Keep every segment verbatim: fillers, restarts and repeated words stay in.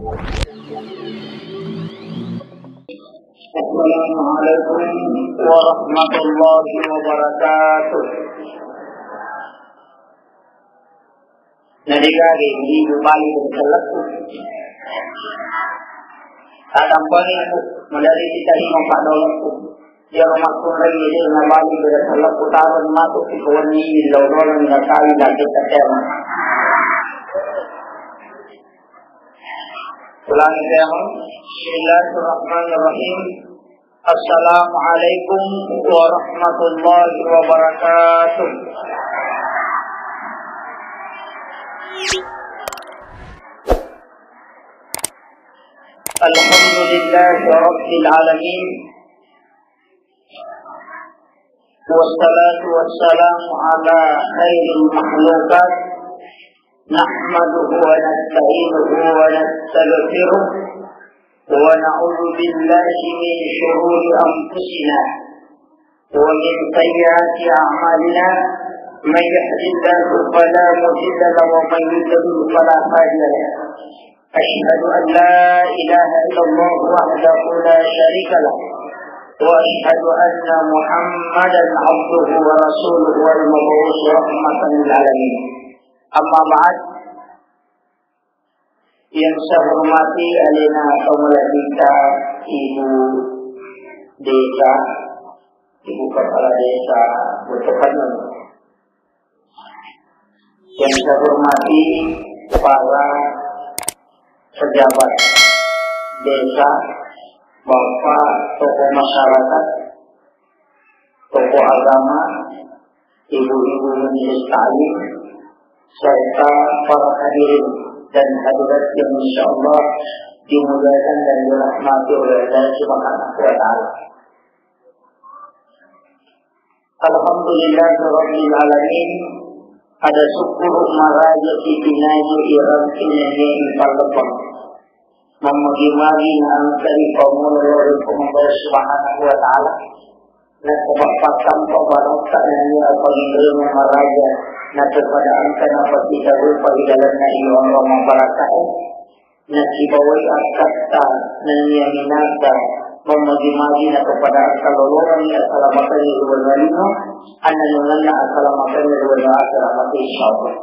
Assalamualaikum warahmatullahi wabarakatuh. Nadegaga ibu bali dari selleku. Tadampengi aku, madari kita lima pak dolokku. Dia rumah kurang ini nabali dari selleku, taruh masuk ke kawan ini, lalu-lalu nggak tahu, nggak kita tema. Ulangi tema. Bismillahirrahmanirrahim. Assalamualaikum warahmatullahi wabarakatuh. Alhamdulillahirabbil alamin. Wassalatu wassalamu ala khairil makhluqat. Nahmaduhu wa nasta'inuhu wa nastaghfiruh. Wa na'udzu billahi min syururi anfusina wa min sayyiati a'malina. Man yahdihillahu fala mudilla lahu wa man yudlil fala hadiya lahu. Asyhadu an la ilaha illallah wahdahu la syarika lah. Wa asyhadu anna Muhammadan abduhu wa rasuluhu wal mab'us rahmatan lil alamin. Amma ba'd. Yang saya hormati alena tomala kita, Ibu Desa, Ibu Kepala Desa Botopanun. Yang saya hormati para pejabat desa, Bapak, tokoh masyarakat, tokoh agama, ibu-ibu majelis taklim, serta para hadirin dan hadirat yang insya Allah dimuliakan dan dirahmati oleh Allah Subhanahu wa Ta'ala. Alhamdulillahirabbil alamin. Ada syukur maraja titinaju irang tinanya ipallepang. Mamagi-magi na engka ripamula lao ri Puang Allah Subhanahu wa Ta'ala. Nasaba pattampa barakka nennia apangiring maraja, nakepada engka napasitarrupa ri lalenna iya Allah mabarakkae, nasibawai akkatta nennia minasa, mamagi-magi nakepada engka lolongengngi asalamakengngi ri wenua lino, annanungenna asalamakengngi ri wenua akhirat, maka insyaallah.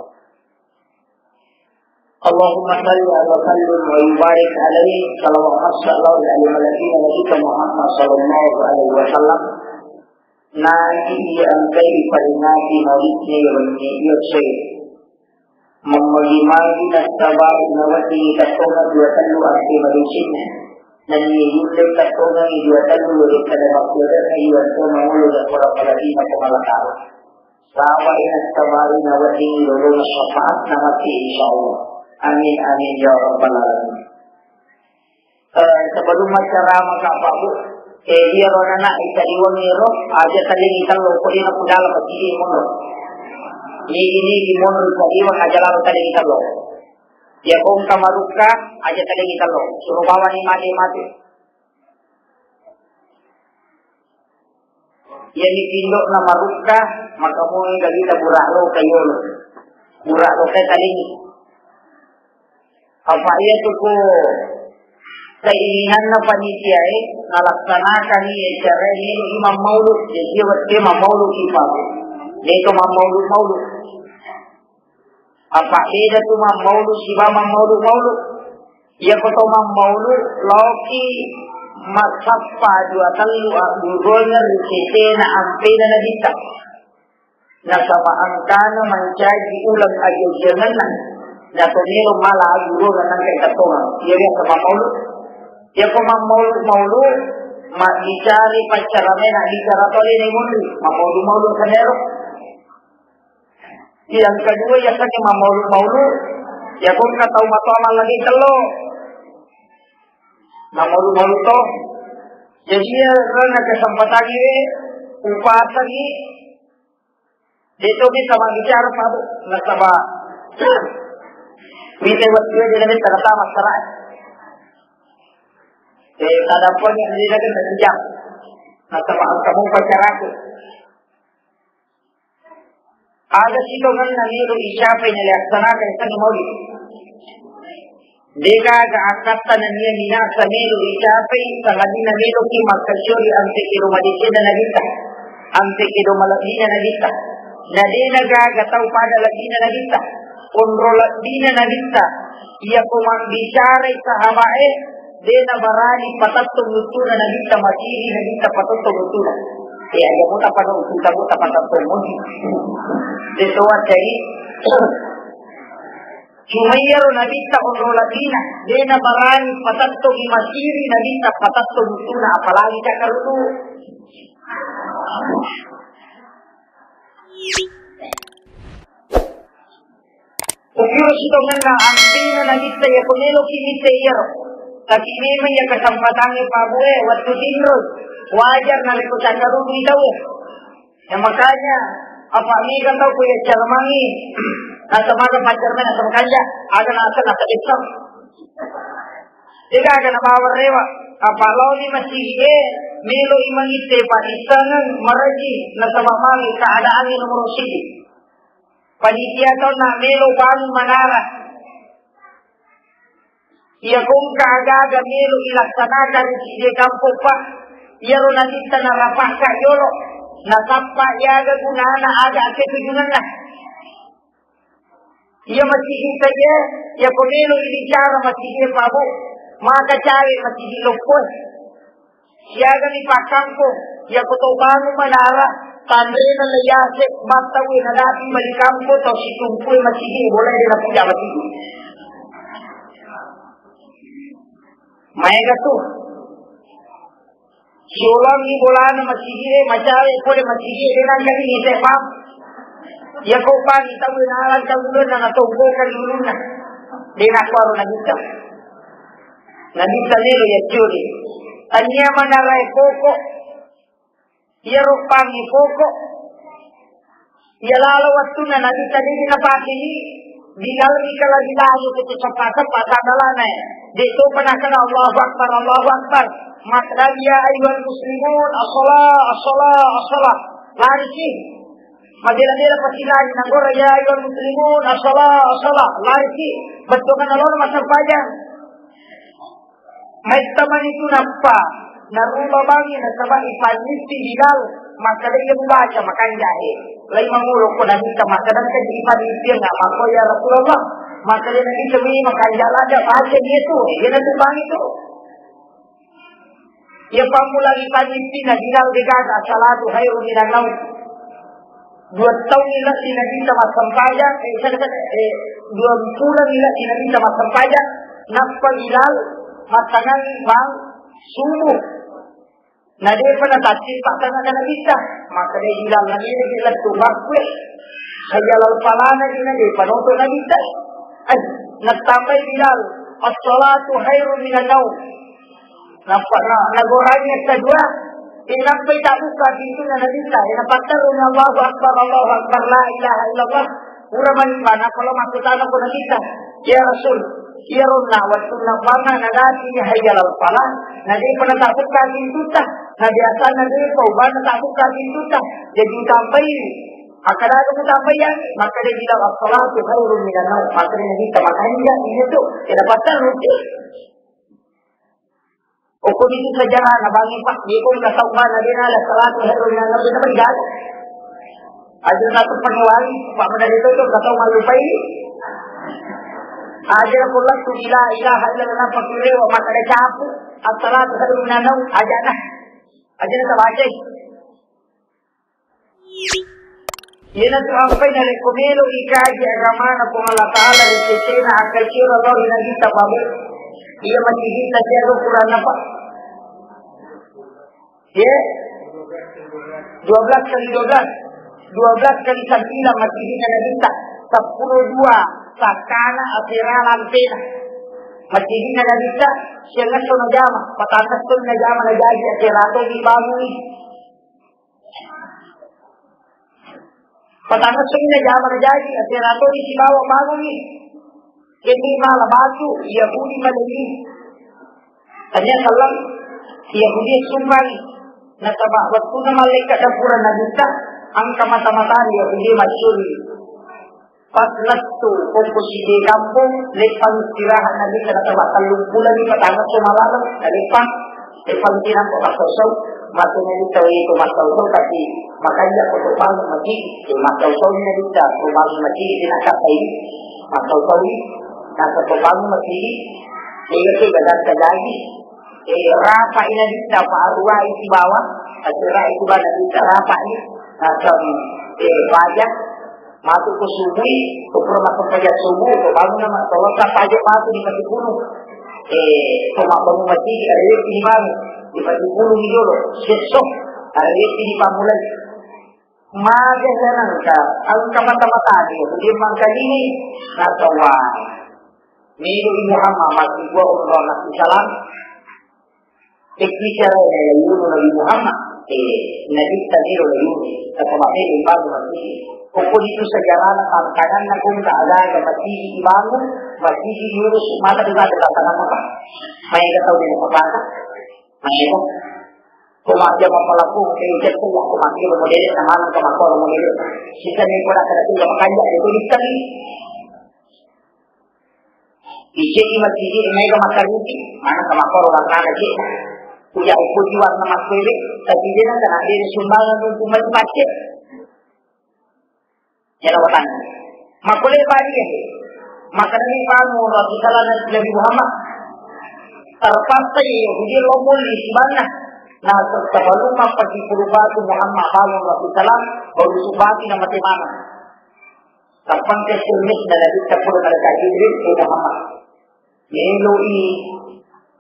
Allahumma salli wa sallim wa barik alaihi, salawat massalawa ala nabiyyina Muhammad sallallahu alaihi wasallam. Naki iya engkai paringati maulidna iya wenni iya soe. Mammagi-magi nasaba naweddingi tattonga dua tellu ampe madecenna. Nenni yulle tattongangi dua tellu wedding kada makkuwadanna iya to mangolo da pura paladina ko malakala. Saba ina sabari nawedding lolona syafaat namati insyaallah. Amin, amin, ya rabbal alamin. Eh, sebelum acara maka Pak Bu, eh, iyaro nana italiwang ero, aja talingi tello, ko dina kudala pasti monro. Ini, ini di monro italiwang aja lalo talingi tello. Ya kong kamarukka, aja talingi tello. Suruh bawa ni mati mati. Iyani pindo'na marukka, maka mui galita bura'loka yolo. Bura'loka talingi. Apa iya tu ko keinginanna panitiae, nalaksanakanni acara ini Imam Maulud, jadi waktu Imam Maulud kita. Itu Imam Maulud Maulud. Apa beda tu mammaulu siba mammaulu-maulu? Iya ko to mammaulu, laoki massappa dua tellu aggurungeng ri setena ampena Nabitta. Nasaba engkana mancaji uleng ajajiangenna, natomero mala aggurungeng nangka itattongang. Iya biasa mammaulu. Iya ko mammaulu-maulu, mabbicara paccaramai, nabbicara tole naimunri, mammaulu-maulu kanero. Yang kedua, yasengnge mammaulu-maulu, ya ko engka tau matoa mallagi tello. Mammaulu-maulu to. Jadi, iya, rena kesempatangnge, upasangngi, de to bisa mabbicara, Pak, Bu. Nasaba, mita wettu de nabi tama sara. Eh, kada poni de nabi jam. Nasaba engka mo pacaraku. Aga sitongenna melo isyapai nalaksanakan yasengnge maulid. Degaga akkatta nennia minasa melo icapai, sangadinna meloki makkasiori ampe kedo madecena Nabitta, ampe kedo malebbina Nabitta. Na de nagaga tau pada lebbina Nabitta. Onro lebbina Nabitta, iyako mabbicarai sahabae, de nabarani patettong luttuna Nabitta, masiri Nabitta patettong luttuna. Ya, ya, muta pada, muta, muta patettong muti. De toa cai. Cuma iyaro Nabitta onro lebbina, de nabarani patettongi masiri Nabitta patettong luttuna, apalagi cakkaruddu. Ukiro sitongenna ampina Nabitta iyako meloki mitte iyaro. Tapi memang iya kesempatangnge pabue wettu tinro. Wajar narekko cakkaruddu tauwe. Ya, makanya, apa mega tau ku ya caramangi, nasaba aga pacarna, nasaba kanja, aga nasa, nasa Islam. Degaga nabawa rewa, apa laoni masigi e, melo i mangitte pa Islam, maraji, nasaba mami keadaannya nomor siji. Panitia tonna melo bangun manara. Iya kongka aga-aga melo ilaksanakan ri side kampong, Pak. Iyaro Nabitta narapakka yolo, nasappa iyaga gunana aga akketujungenna. Iya masigi saja, iya ko melo ibicara masigi, Pak, Bu, maka cawe masigi loppo. Siaga mi pakkampo, iya ko to bangun manara, tanrena le yase, batta we nadapi bali kampo, to situmpue masigi, boleh de napuja masigi. Maega tu. Siulangi bolana masigi, macawe pole masigi, de nangkali ni sepa. Iya ko pani tawe nalang tawe na natongko kan ulunna. De nakuaro Nabitta. Nabitta melo yaccuri. Tania manarae poko. Iyaro pangi poko. Iya lalo wettunna Nabitta de napakei Bilal ri kala Bilal itu ceppa-ceppa sadalana. De topa nakana Allahu Akbar, Allahu Akbar. Makkeda ya ayyuhal muslimun, as-salah, as-salah, as-salah. Lariki. Mabela-bela pasilani nagora ya ayyuhal muslimun, as-salah, as-salah. Lariki. Bettuanna lolo massempajang. Maittamani tu nappa naruba bangi nasaba ipannippi Bilal, makkeda iya mubaca makanja e. Lai mangolo ko Nabitta makkeda engka ipannippi, na makko ya Rasulullah. Makkeda Nabitta wi makanja lada baca dia tu. Iya natu bangi tu. Iya pammula ipannippi na Bilal degaga as-salatu khairum minan naum. Dua taung ila di Nabitta massempajang, eh, sada-sada, eh, dua bulan ila di Nabitta massempajang, nappa Bilal mattangangi bang subuh. Na depa natatting pattanganna Nabitta, makkeda Bilal, na de lettu makkue, hayya lal falana di na depa noto Nabitta. Eh, natambai Bilal, as-salatu khairum minan naum. Nappa na, nagorangi kedua, eh, nappai tabbuka pintunna Nabitta, eh, napatterruni Allahu Akbar, Allahu Akbar, la ilaha illallah. Pura manimba, nappa lo makkutana ko Nabitta, ya Rasul, iyaronna wettunna banga nadati hayya lal falah, na depa natabbuka pintutta, na biasana depa ubana tabbuka pintutta, jadi utambai, akkadaga mutambai ya, makkeda Bilal as-salatu khairum minan naum, makkeda Nabitta makanja iya tu, eh, napatterru. Okko itu sejarah na bangi Pak, dia pun nggak tahu mana dia ada salatu khairum minan naum, dia apa digaga. Aja satu penguali, Pak, mana dia tuh nggak tahu malu pai. Aja aku langsung la ilaha illallah pakai lewat maka ada capu. As-salatu khairum minan naum, aja nah. Aja kita baca. Iyanatu ampai narekko melo ikaji agamana Puang Allah Ta'ala ri sesena akkalsiora lao ri Nabitta pabbu. Iya masigitta siaga ukuranna, Pak. Ye? Dua belas kali dua belas. Dua belas kali sembilan masigitta Nabitta. Seppulo dua sakkana asera lampena. Masigitta Nabitta siangesso najama, patangesso najama najaji asera to dibangungi. Patangessengi najama najaji, asera to disibawa bangungi. Kenni mala batu, Yahudi maleni. Tanya sallam, Yahudi sumbangi. Nasaba wettunna malaikat dapura Nabitta, engka mata-matana Yahudi maccuri. Pas lettu, pokko side kampong, leppang istirahat Nabitta, nasaba tellung bulan ni patangesso malareng, naleppang, leppang tinampa massau-sau, matu Nabitta itu massau-sau, tapi makanya ko to bangun masigi, eh, massau-sau ni Nabitta, to bangun masigi, tinakkatai, massau-sau ni, nasa to bangun masigi, sehingga tu gaganta jaji, eh, rapa i Nabitta, pa aruai sibawa, acara itu ba Nabitta, rapa i, nasa, eh, baja, Matu ko subui, ko pura massempajang subuh, ko bangun nama, ko wasa pajak matu di Patipulu. Eh, ko mabbangun masigi, arewepi ni bangun. Di Patipulu ni jolo, sesso, arewepi ni pamulai. Maga sanangka, engka mata-mata ni, ko dia mangkalini, natawa. Melo i Muhammad, mati gua umroh nasi salam. Tekki carana layunu Nabi Muhammad, eh, Nabitta melo layunu, nasaba melo ibamu mati. Pokoknya itu sejarahna tantanganna kong ka aga-aga masigi ibangun, masigi diurus, mata di mata tantangan apa? Maega tau di apa? Maega. Ko maja mapalaku, eh, jatuh ya, ko maja model, sama ke makor model. Sisa ni ko nak kena tinggal makanya, itu bisa ni. Iceki masigi, maega makariti, mana sama koro warna cek. Uja uputi warna makkere, tapi dia nak kena dia sumbangan untuk mati pacet. Jala watang. Makole bari ya. Maka dari kamu Rasulullah Nabi Muhammad. Terpaksa ya, dia lomol di sibana. Nah, sebelum apa sih Muhammad bangun Rasulullah, baru subati nama temana. Tappang ke S M S dari Nabitta pura malaikat Jibril, "Eh Muhammad, meloi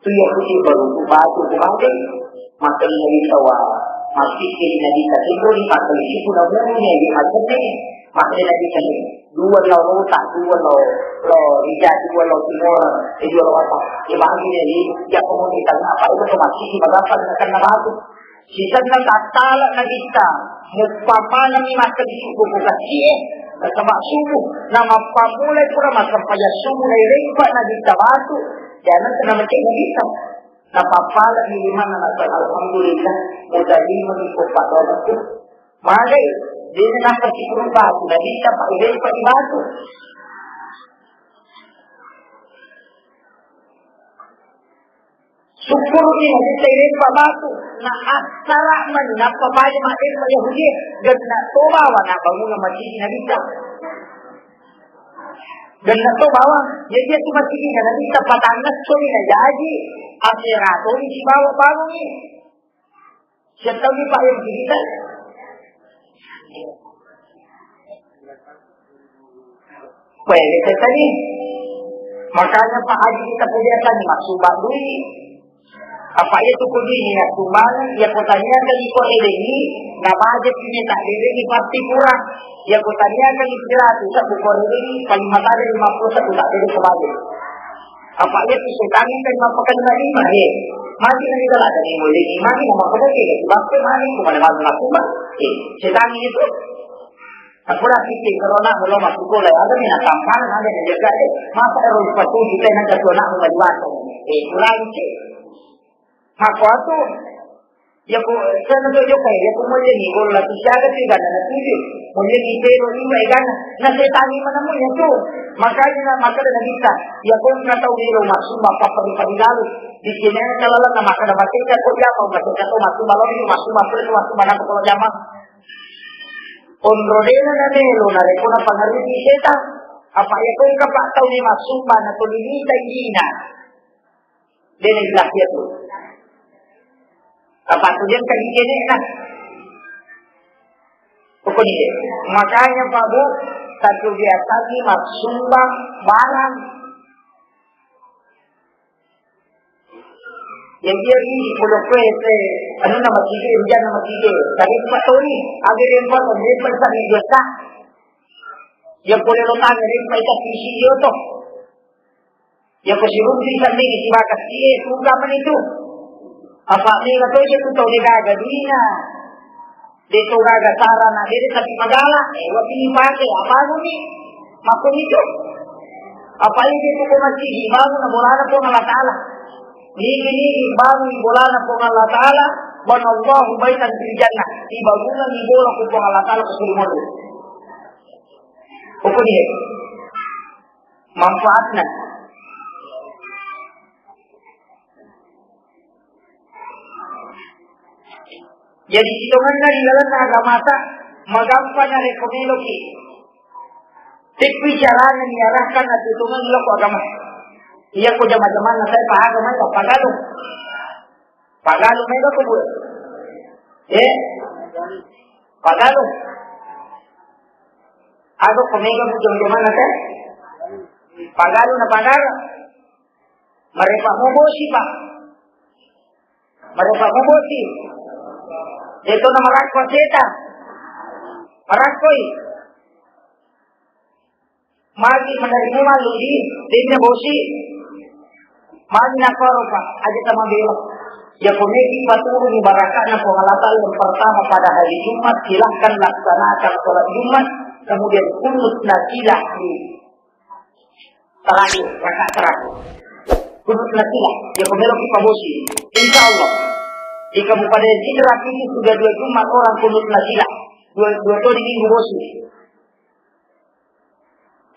tu ya kuti baru tu batu tu batu." Maka Nabitta wa, makkiri Nabitta, "Itu di mata itu pun nabunuhnya di macamnya." Maka Nabitta, "Dua lo rota, dua lo, lo rija, dua lo timur, eh, dua lo apa? Di bagi dari ya komunitas apa itu masih di bagasan karena batu." Sisenna tattala Nabitta, muppamanami makkeda subuh ko kaccie, nasaba subuh, na mappamulai pura massempajang subuh nairempa Nabitta batu, jangan kena mecce Nabitta. Napappala ni limanna nasaba alhamdulillah, mutarima ni ko padonakku. Magai, dene nasa sipuru batu, Nabitta pa irempa di batu. Sukkuru'ni Nabitta irempa batu, na assara mani nappa paja maddempa Yahudi, genna to bawa na bangunna masigi Nabitta. Genna to bawa, jadi itu masigi Nabitta patanna soni na jaji, asera toni sibawa bangungi. Siap tahu ni Pak yang cerita? Weh, kita tadi. Makanya Pak Haji kita punya tadi maksud Pak Dwi. Apa itu kudu ini ya sumbangan, ya kotanya tadi kok ini, nggak budget ini tak ini pasti kurang. Ya kotanya kan istirahat, satu kok ini paling mata ada lima puluh satu tak ada kembali. Apa iya tu setangi kan mapakan lima, eh. Mati na kita lada ni mulai ni mati na makan lagi, eh. Sebab tu mati ko mana malu nak cuma, eh. Setangi itu. Aku dah fikir kalau nak belum masuk sekolah, ada ni nak tampal, ada ni jaga, eh. Masa orang sepatu kita nak jatuh nak mau baju. Eh, kurang cik. Mako atu, yako, sana to jokka, yako mulle ni, golla tu siaga tu igana na tuju, mulle ni pero lima igana, na setangi mana mu yatu. Makanya na, maka na bisa, yako na tau ni lo maksud bapak pagi-pagi lalu. Di sini na kalala na maka na baca ko jama, baca ko maksud balon, maksud bapak, maksud mana ko jama. Onrodena na melo, na reko na pangaruhi setan. Apa yako ka pak tau ni maksud mana to ni ta igina. Dene jelas dia tu. Apa tu dia tadi kene nah. Pokoknya dia. Makanya Pak Bu, satu biasa ni maksumba barang. Yang dia ni di pulau kue te, anu nama tiga, hujan nama tiga. Tadi empat tahun ni, ada empat tahun, dia empat tahun ni biasa. Yang boleh lo tanya, dia empat tahun isi dia tu. Yako siruntu sampai di sibakas tie suka mani tu. Apa mega to je tu tau de gaga duina. De to gaga sarana de tapi magala. Eh, wati ni pake apa ni? Mako ni tu. Apa ini tu ko masigi bangun na bolana Puang Allah Taala. Nigi nigi bangun bolana Puang Allah Taala. Banallahu baitan fil jannah. Dibangunan ni bola ku Puang Allah Taala ku suri. Pokoknya manfaatna. Jadi sitongenna ri lalenna agamata, magampang narekko meloki. Tekki carana niarahkan atutungenna lao ko agama. Iya ko jama-jamanna saya pa agama, pagalung. Pagalung mega ko bu. Eh? Pagalung. Aga ko mega bu jama-jamanna saya. Pagalung na pagalung. Marepa mobosi, Pak. Marepa mobosi. Itu nama rakko seta. Marakkoi. Magi menerima malu di timnya bosi. Magi nakoro, Pak. Aja sama bela. Ya, komedi paturun barakahnya Puang Allah Ta'ala yang pertama pada hari Jumat, silahkan laksanakan sholat Jumat, kemudian kunut nafilah di terakhir, rakaat terakhir. Kunut nafilah, ya, pemelo kita bosi. Insya Allah, di Kabupaten Sidrap ini sudah dua Jumat orang kunut nafilah. Dua, dua kali minggu bosi.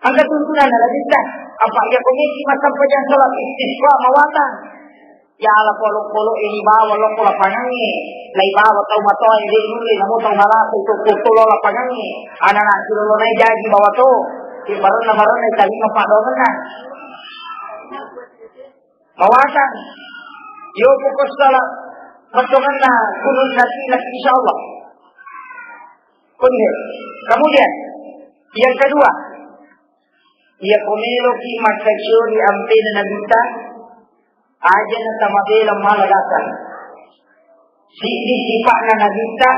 Angka tuntunan ada kita. Apa ya komisi macam pejang sholat istisqa mawatang. Yala polo-polo ini bawa lo ko lapangangnge. Lai bawa tau matoa ini dulu, namu tau malasa itu kutu lo lapangangnge. Anak-anak silo lo nai jaji bawa to. Di bareng-bareng nai tadi mapadongenna. Mawatang. Yo pokok salah. Matongenna kunut nafilah, insya Allah. Kunut. Kemudian, yang kedua, iya komeloki makkasiori ampena Nabitta, aja na tamabela mala datang. Siddi sipa'na Nabitta,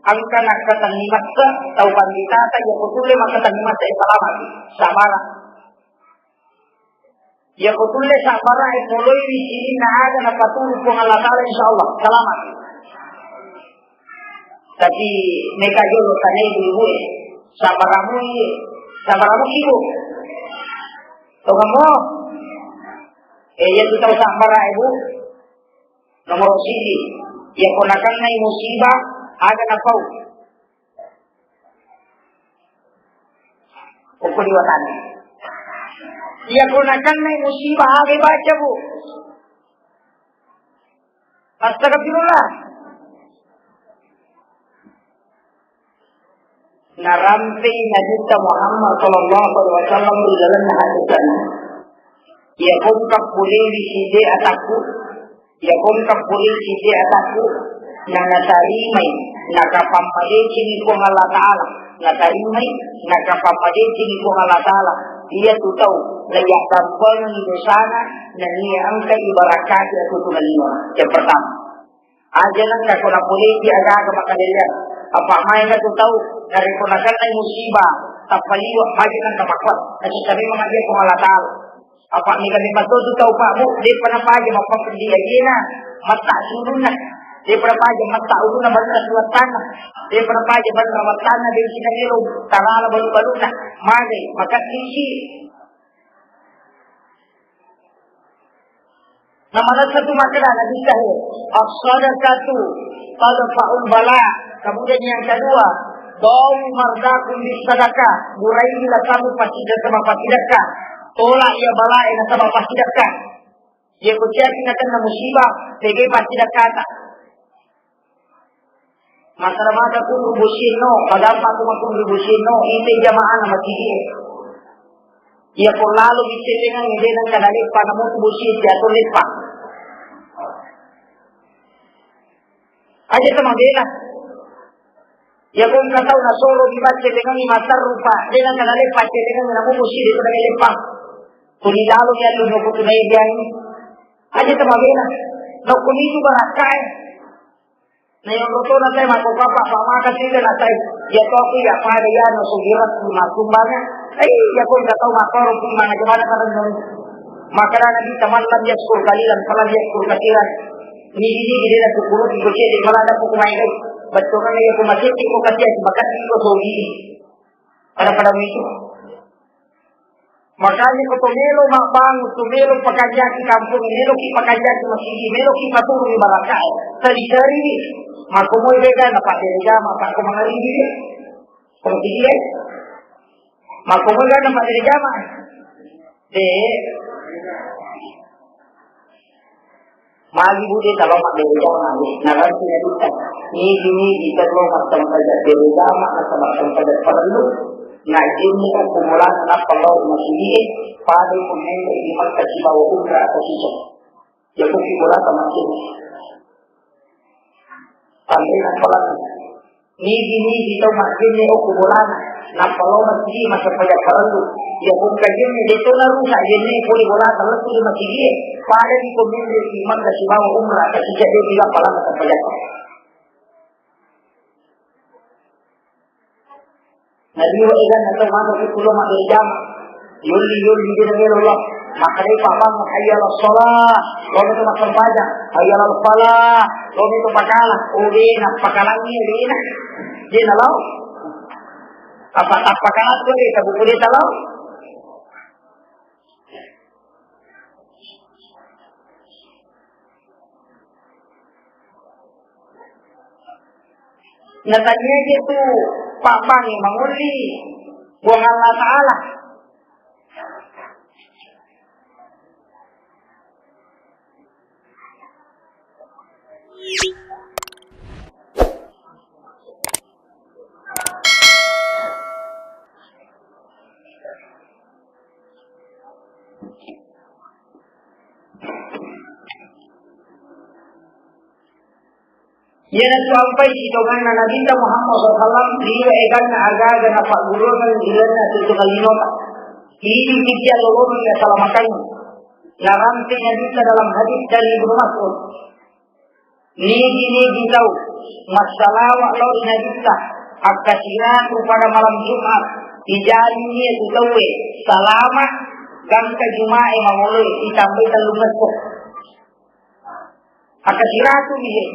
engka nakkatenni massa tau panditata, iya ko tulle makkatenni massa, eh, salamaki, sabara. Iya ko tulle sabara, eh, poloi wi sininna aga napaturu Puang Allah Ta'ala, insya Allah, salamaki. Tapi meka jolo tanai ibu, eh, sabaramu, eh, sabaramu ibu. Tongamo. Eh, iya tu tau sabara, eh, Bu. Nomor siji, iya ko nakennai musibah, aga napau. Okko di watani. Iya ko nakennai musibah, aga baca, Bu. Astagfirullah. Narampei Nabitta Muhammad sallallahu alaihi wasallam ri lalenna hadisna. Iya ko engka polewi sidde atakku, iya ko engka polewi sidde atakku, na natarimai, nakapammadecengi Puang Allah Ta'ala, natarimai, nakapammadecengi Puang Allah Ta'ala, iya tu tau, naiyaggampangengi dosana, nennia engka ibarakati atutungenna. Yang pertama. Aja nengka ko napoleki aga-aga makaderiang. Apa maega tu tau, narekko nakennai musibah, tappa liwe, aja nengka makkuat. Nasita memang aja Puang Allah Ta'ala. Apa mega memang tu tau, Pak, Bu, depa napaja mappapendi ajena, matta ulunna. Depa napaja matta ulunna, banna suwattanna. Depa napaja banna wattanna, de sina melo, talala balu-balunna. Magai, maka tinggi. Namanessa tu makkeda Nabitta, "As-sadaqatu tadfa'ul bala." Kemudian yang kedua, "Dawu mardakum bis sadaqah." Burai nasaba passidekka, mapasidekka. Tolak iya balae nasaba passidekka. Iya ko ciaki nakenna musibah, tegai passidekkata. Makkeda maka kunru bosinno, padamma ko makkunru bosinno, ite jamaah na masigi e. Iya ko lalo bicce dengan ide nang kada leppa, namu tu bosi e atau leppa. Aja sama bela. Iya ko engka tau nasoro bibacce dengan imasar rupa, dengan kada leppa, dengan namu bosi e kada leppa. Tuli lalo ya lu nopo tunai dia ini. Aja sama bela. Nokko nitu barakkae. Na yonrotona sai makkokappa, pamaka sile na sai. Iya toki iya pada iyanu sugirakku massumbangnge. Eh, iya ko engka tau makkoro ku mana jemana karena. Makkeda Nabitta, "Man lam yaskur qalilan falam yaskur katsiran." Nigi-nigi de na syukuruki ko cedde, malah ada ku kumai dai. Bettuanna iya ko macedde ko kacia, maka ko sogi. Pada-pada itu. Makanya ko to melo mabbangun, to melo pakanjaki kampung, melo ki pakanjaki masigi, melo ki paturungi barakkae. Seri-seri ni. Mako moi beda na pake jama, pako mangaribi. Ko masigi e. Makko moga na mabbere jama. De. Magi bu de talo mabbere jama. Naranti na duka. Nigi-nigi talo mattampaja bere jama, nasaba tampaja parellu. Na jenne okko bolana nappa lao masigi e, pada ko menre di Makkah sibawa umrah atau sisa. Ya, kuki bolata masigi. Tanrena polana. Nigi-nigi tau majjenne okko bolana, nappa lao masigi massempajang parellu. Iya, ko engka jenne, de to narusak jenne pole bolata, lettu di masigi e. Pada di ko menre di Makkah sibawa umrah, kasi jadde tiga palana sempajang. Naliwa eganna tau mano ku tulo mabbere jama. Yolli, yolli, de namelo lo. Makkedai pabbang, "Hayya 'alas shalah." Lo meto massempajang. "Hayya 'alal falah." Lo meto pakala. Oh, de na pakalangi, de na. De na lao. Apa tak pakala tu de, tabuku de ta lao. Nataniaje tu pabbangnge mangolli Puang Allah Ta'ala. Iyanatu ampai sitonganna Nabitta Muhammad sallallahu alaihi wasallam, liwa eganna aga-aga napagguruang ri lalenna tutu kalinota. Idi kiccia lolona iya salamakangngi. Narampe Nabitta dalam hadis dari Ibnu Mas'ud. Nigi-nigi tau massalawa lao ri Nabitta, akkasiratu pada malam Jumat, ijalinni tu tauwe salama, gangka Jumae mangoloi, itambai tellungesso. Akkasiratu mi he.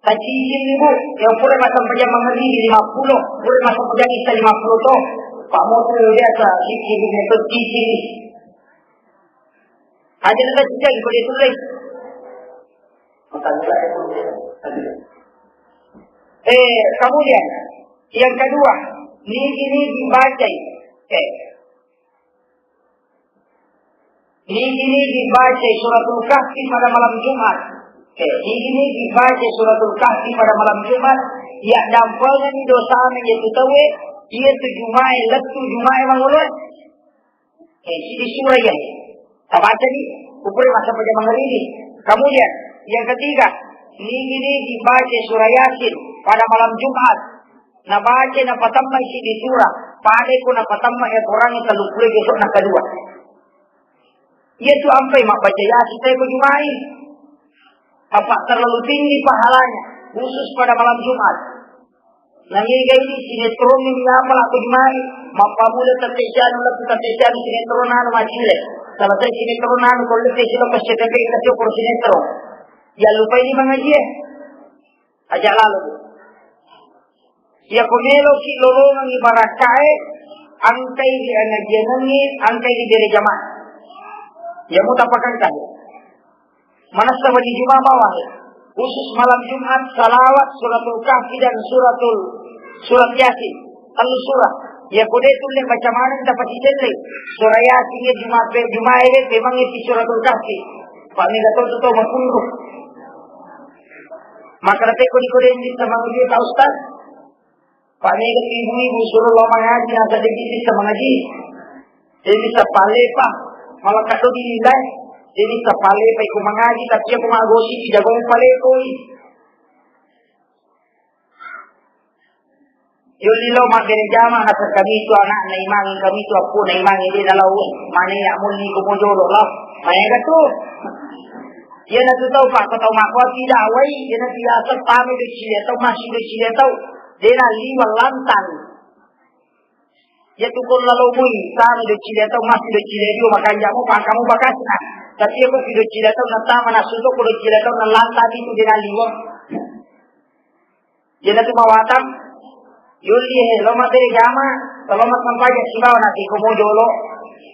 Tacicing ni, Bu, yang pura massempajang mangaribi lima puluh, pura massempajang isya lima puluh to. Pak Motu biasa cicing ni, to cicing ni. Aja na tacicing, ko dia tulis. Eh, kemudian yang kedua, nigi-nigi bacai. Eh, nigi-nigi bacai Suratul Kahfi pada malam Jumat. Eh, nigi-nigi bacai Suratul Kahfi pada malam Jumat, iya dampengani dosana iya tu tauwe, iya tu Jumae, lettu Jumae mangoloe. Eh, sidi sura iya. Tabacani, upure massempajang mangaribi. Kemudian, yang ketiga, nigi-nigi bacai surah Yasin pada malam Jumat. Nabaca, napatemmai sidi sura, pada ko napatemmai Al-Quran tellu puluh juzuk nakadua. Iya tu ampai mabbaca Yasin, tapi ko Jumai. Apa terlalu tinggi pahalanya, khusus pada malam Jumat. Naniga ini sinetron ini apa lah ko Jumai? Mappamula tette sianu, lettu tette sianu sinetron anu macile. Selesai sinetron anu, ko lettu silo ko S C T V kita syukur sinetron. Ya lupa ini mengaji ya. Aja lalo. Iya ko meloki lolongengngi barakkae, angkai ri angajianengngi, angkai ri bere jamaah. Iya mutapakangkai. Manessa wenni Juma bawang. Khusus malam Jumat, salawat, Suratul Kahfi, dan Suratul, Surat Yasin. Tellu surah. Iya ko de tulle baca maneng dapat dicelle. Surah Yasin ya Juma, Jumae, memang isi Suratul Kahfi. Pak mega to to makunru. Maka dapat ko di kode ini sama dia Pak Ustaz. Pak mega ibu-ibu suruh lo mangaji, nasa dikit bisa mangaji. Jadi bisa pale, Pak. Malah kado dinilai. Jadi bisa pale, Pak, ikut mangaji, tapi aku mau gosip di jago pale koi. Yolli lao mabbere jama, naseng kami tu anakna imangi, kami tu appuna imangi, de nalau, mane ya mulli ko mojolo lao. Maega tu. Iyanatu tau, Pak, ko tau makkuati dakwai, iyanatu biasa tame do cile tau, masih do cile tau. De naliweng lantang. Iya tu ko lalo mui, tame do cile tau, masih do cile dio, makanja mo pakamu bakasna. Tapi iya ko do cile tau, natama nasu to ko do cile tau, nalantang itu de naliweng. Iyanatu mawatang, yolli he, lo mabbere jama, lo massempajang sibawa nasi ko mojolo,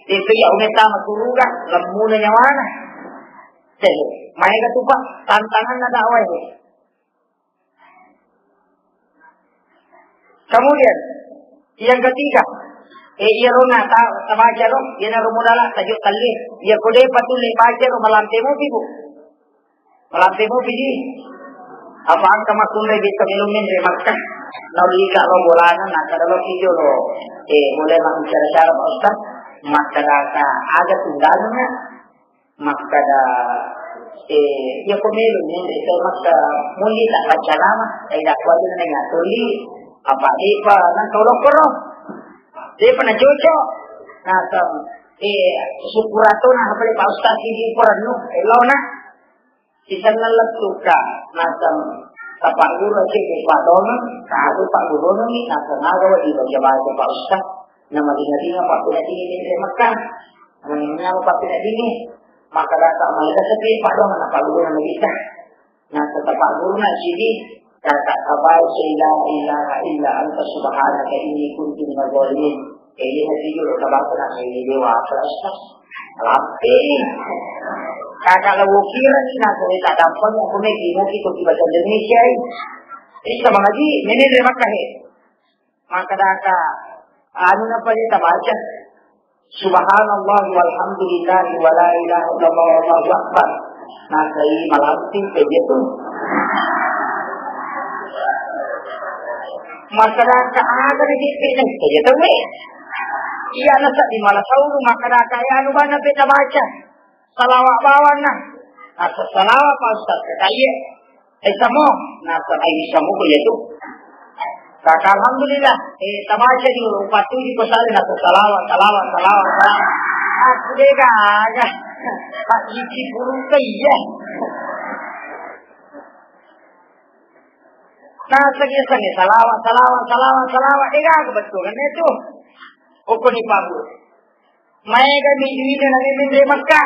itu ya umetta masuruga, lemmuna nyawana. Ceh, maega tu, Pak, tantanganna dakwah itu. Kemudian, Yang ketiga, eh, iyaro na ta-, tabaca ro, iyanaro modala tajo talle. Iya ko de patulle baca ro, malampe mopi, Bu. Malampe mopi di. Apa engka makkunrai bisa melo menre Makkah. Naulika ro bolana, nakkada lo kijo lo. Eh, boleh mak bicara-cara, Pak Ustaz. Makkadaka aga tundalna. Makkada, eh, iya ko melo menre, saya makka muli tak baca nama, saya dak kuat dengan tuli. Apa depa nang kau lokoro. Depa na cocok. Naseng, eh, syukuratona apa Pak Ustaz ini perennu. Eh, lo nak. Sisenna lettuka, naseng tapagguru cedde padongeng, kadu paggurungengngi, naseng aga wedding baca-baca Pak Ustaz, namaringa-ringa pappeneddingngi menre Mekka, namaringa pappeneddingngi, maka data maega sepi padongeng napaggurungengngi Nabi Isa. Naseng tapagguruna cedde, Kata tabaca la ilaha illa anta subhanaka inni kuntu minadh dhalimin. Ini hati julu tabaca na ini dewa apa Ustaz. Lampe. Kata lawo kira ni na ko tak dapat aku ni kimo kita baca Indonesia ini. Ini sama lagi, ini dari Makkah, he. Maka data anu napa dia tabaca. Subhanallah walhamdulillah wa la ilaha illallah wallahu akbar. Nasai malampi peje tu. Masyarakat ada di sini peje tu, weh. Iya, nasa di malah sauru, masyarakat ya anu bana beta baca. Salawat bawang nah. Asa salawat Pak Ustaz, kata iya. Eh, samo. Nasa ai samo ko iya tu. Kata alhamdulillah. Eh, tabaca di upatu di pesali nasa salawat, salawat, salawat, salawat. Aku de gaga. Pak Cici purung ke iya. Nasa biasa nih salawat, salawat, salawat, salawat. De gaga betul kan itu. Uko ni pabu. Maega mi duina na memeng ri Mekka.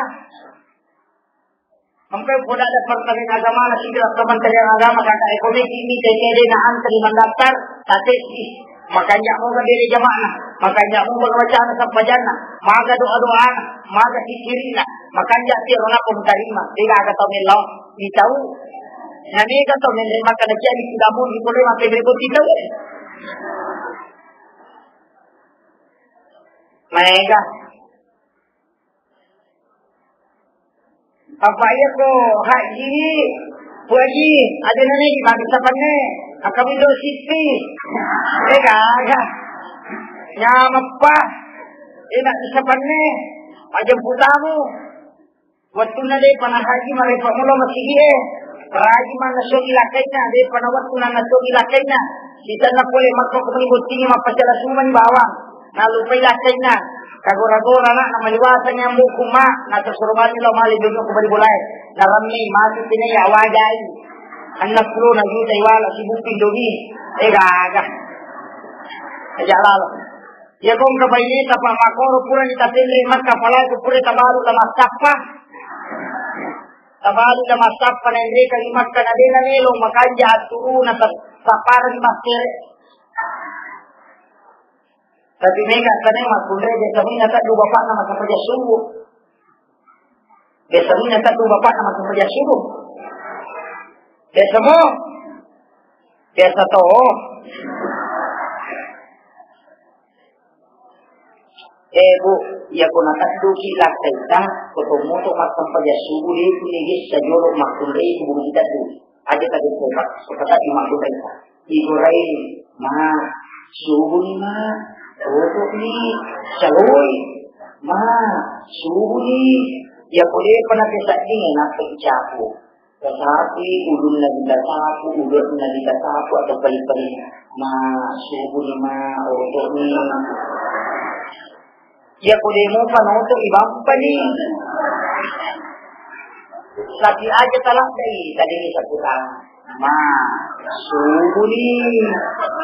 Engka poda departemen agama na sigira Kementerian Agama kata ekonomi ini T T D na antri mendaftar, tatesi. Makanya mau berdiri jamaah, makanya mau baca sampajanna, maga doa-doana, maga zikirina, makanya tiap orang pun terima. Tidak ada tau melo, ditau. Na mega tau menerima kada jadi tidak mau dipoleh makai berikut ditau. Maega. Apa iya ko haji, Bu Haji, ada nene di bagi sapanne, akamu do sipi. Eh, gaga. Nyameppa. Eh, nak bisa panne. Pajemput tamu. Wettunna de pana haji mare pamulo masigi e. Raji manna sogi lakaina, de pana wettunna sogi lakaina. Sitanna pole makko ko meni bottingi mappacala sumani bawang. Nalupai lakkainna, kagora-gora na, namaliwasani amboku ma, natasuro mani lao male domi ko bali bolae. Narammi matu pinai awajai. Anna pulo na juta iwala sibuppi domi. Eh, gaga. Aja lalo. Iya kong kabaine tapa makoro pura ni tatenre Makkah, apalagi pura tabalu la massappa. Tabalu la massappa na enreka di Makkah na dena melo makanja aturu na ta-, sappareng makkere. Tapi mega tane makkunrai biasa mina taddu bapakna massappa ja subuh. Biasa mina taddu bapakna massappa ja subuh. Biasa mo. Biasa to. Eh, Bu, iya ko natadduki lakkaita, ko tommoto massappa ja subuh de kunni gessa jolo makkunrai kuburu kitaddu. Aja tadi coba, supaya tadi makkunrai. Igorai, ma, subuh ni ma, toto ni, saloi, ma, subuh ni. Iya ko de pana pesadding, nappa icapu. Tasapi, ulunna ditasapu, ulunna ditasapu, atau pali-pali. Ma, subuh ni ma, oto ni. Iya ko de mopa noto ibampani. Sapi aja taladdai, tadi ni sapu tangan. Ma, subuh ni.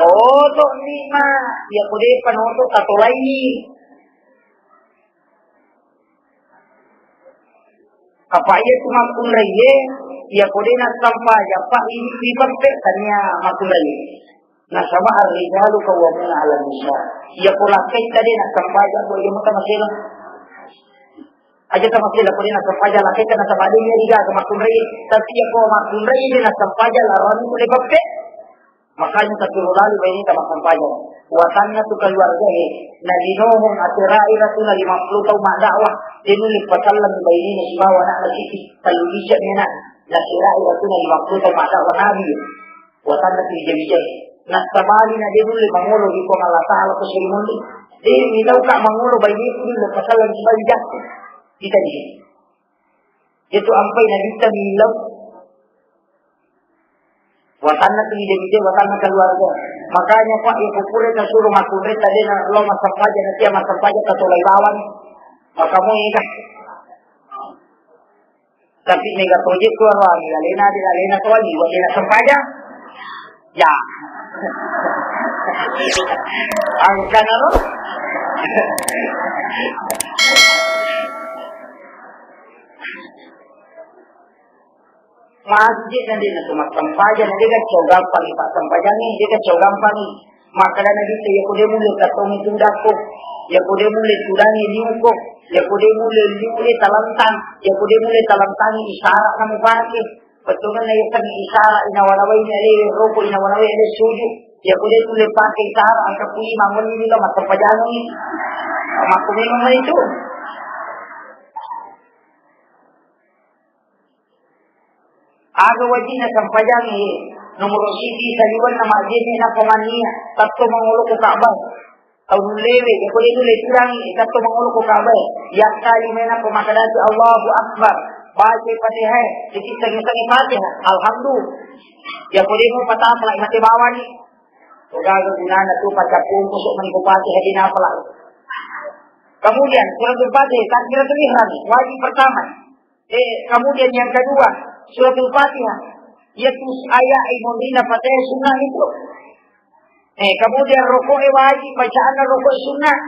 Oto ni ma. Iya ko de panoto tatolai ni. Apa iya tu makkunraiye, iya ko de nassampaja, Pak, ini dipakke tania makkunraiye. Nasaba ar-rijalu qawwamuna 'alan nisa. Iya ko lakkaita de nassampaja, ko iya muta masela. Aja ta masela ko de nassampaja lakkaita nasaba de iya riga makkunraiye. Tapi iya ko makkunraiye de nassampaja larani ko de pakke. Makanya taturu lali baineta massempajang. Watanna tu keluarga e, nalinohong asera'i ratuna lima puluh taung maddakwah, de nulle pasalleng bainena sibawa anakna siti, tellu lica'mi anakna, nasera'i ratuna lima puluh taung maddakwah nabi. Watanna tu wija-wija e, nasabali na de nulle mangolo ri Puang Allah Ta'ala ko seri mulle, de mitauka mangolo baineku nulle pasalleng sibawa wijakku. Kita di sini. Itu ampai nabitta millau. Watanna tu ide-ide, watanna keluarga. Makanya, Pak, ya kupure kasuruh makunre tadi na lo masampaja, nanti ya masampaja katolai bawang. Maka mau ega. Tapi mega tojek tu arwani, alena di alena tuani, alena sempaja. Ya. Angkana ro. Masjid na de na tu massempajang, na de gaccau gampang, Pak, sempajang ni de gaccau gampang. Makkeda Nabitta, iya ko de mulle kattongi tudakko, iya ko de mulle tudangi liuko, iya ko de mulle liue talantang, iya ko de mulle talantangi isara na mupake. Bettuanna iya kan isara inawa-nawai ni alewe roko, inawa-nawai ale suju. Iya ko de mulle pake isara, angka kui mangonni ni lo massempajang ni. Makku memang itu. Aga wajinna sampajangnge, nomoro siji saliwenna majjenne nappa mannia, tatto mangolo ko Ka'bah. Tau nullewe, jako de nulle tudangi, tatto mangolo ko Ka'bah. Yakka lima nappa makkedaki Allahu Akbar. Baca Fatihah, sikittangi-tangi Fatihah. Alhamdulillah. Jako de mu patapala mate bawani. Ogaga gunana tu pacappungku sok mani ko Fatihah de napala. Kemudian suratul Fatihah, takbiratul ihram, wajib pertama. Eh, kemudian yang kedua, suratul Fatihah. Yaitu ayat imunrina Fatihah sunnah itu. Eh, kemudian rokok eh wajib, bacaan rokok sunnah.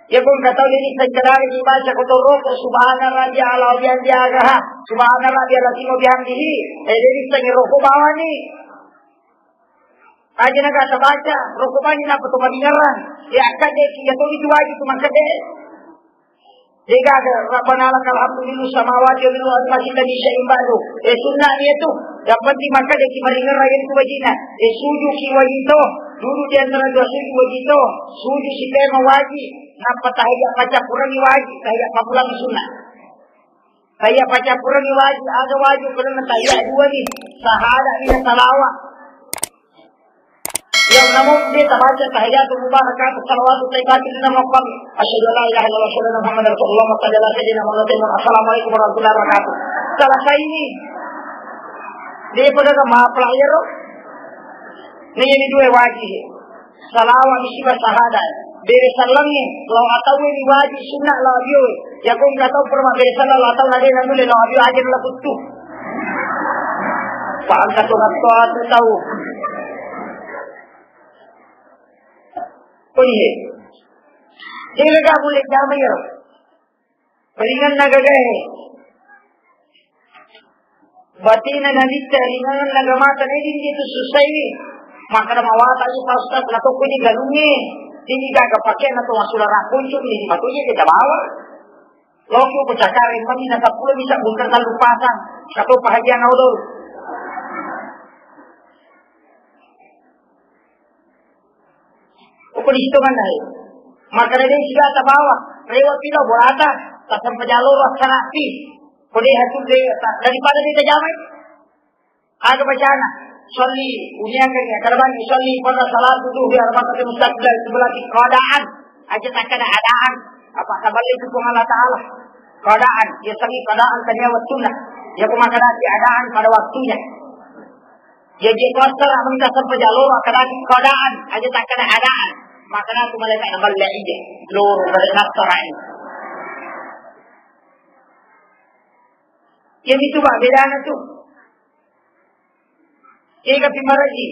Ya pun kata ini sekedar dibaca kotor rokok, subhana rabbi ala bihamdi agaha, subhana rabbi ala timo bihamdihi. Eh, jadi setengah rokok bawah nih. Aja naga tabaca, rokobani nappa to madingarang. Ya, akkadde ki, ya, to itu wajib tu makkadde. Dega ada, Rabbana lakal hamdu milu samawati wa milu al-masjid tadi syai'in ba'du. Eh, sunnah dia tu. Yang penting makkadde ki madingarang itu wajibna. Eh, suju ki wajib to. Duduk di antara dua suju wajib to. Suju si tema wajib. Nappa tahiyat paccappurangi wajib, tahiyat papulangi sunnah. Tahiyat paccappurangi wajib, aga wajib, karena tahiyat dua ni. Sahada ni salawat. Yang namun dia tabaca tahiyatul mubarakatuh salawatu tayyibatu lina maqam. Asyhadu an la ilaha illallah, asyhadu anna Muhammadar Rasulullah, Allahumma shalli ala sayyidina Muhammad. Assalamualaikum warahmatullahi wabarakatuh. Selesai ini. Dia pada ke maaf lah ya roh. Ini jadi dua wajib. Salawa misiba sahada. Bere sallangnge, lao atauwe ni wajib sunnah lao abiowe. Yako engka tau pura mabbere sallang lao atau nade nanule lao abio aja nala kuttu. Pak angka tu ngatto atu tau. Oh iya. Jadi gak boleh jamai ya. Ringanna gagae. Batina nabitta ringanna gamata, na idi itu susai. Makkada mawatani Pak Ustaz, na tokko di galungnge. Ini gaga pakeanna to masula rakkuncu, ini matoje kita bawa. Loki uku cakare mani na seppulo bisa bungkar lalu pasang. Kato pahajian odol. Uku di situ mana? Makkada de siga tabawa, rewa pila borata, tasampa jalo rassarapi. Kode hatu de, ta-, daripada de tajamai. Aga bacana, sholli, uniakan ya, karaban sholli pada salatu duhri arba'ati mustaqbal kiblati qadaan. Aja takkada adaan. Apa taballe itu Puang Allah Ta'ala. Qadaan, ya sami qadaan tania waktunya. Ya kuma kada adaan pada waktunya. Jaji ko assara mengka sampaja loro akkadaki keadaan, aja takkada adaan. Makkada tu malaikat na balla ije, loro bale nassara ini. Iya mitu, Pak, bedana tu. Iya, tapi maraji.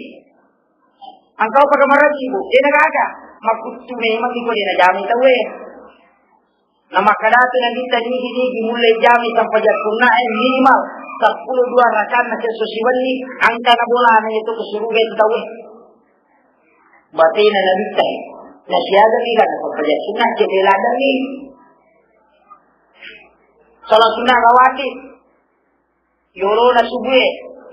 Engkau pakai maraji, Bu. Dia na gaga. Makuttu memang iko dia na jami tau, eh. Na makkadatu Nabitta, nigi-nigi mulle jami sampaja sunnae minimal seppulo dua rakaat na siesso siwenni, angkana bolana itu ke suruga itu tauwe. Batena Nabitta, na siaga ni kan sampaja sunnah cedde ladang ni. Salat sunnah rawatib. Yolona subue,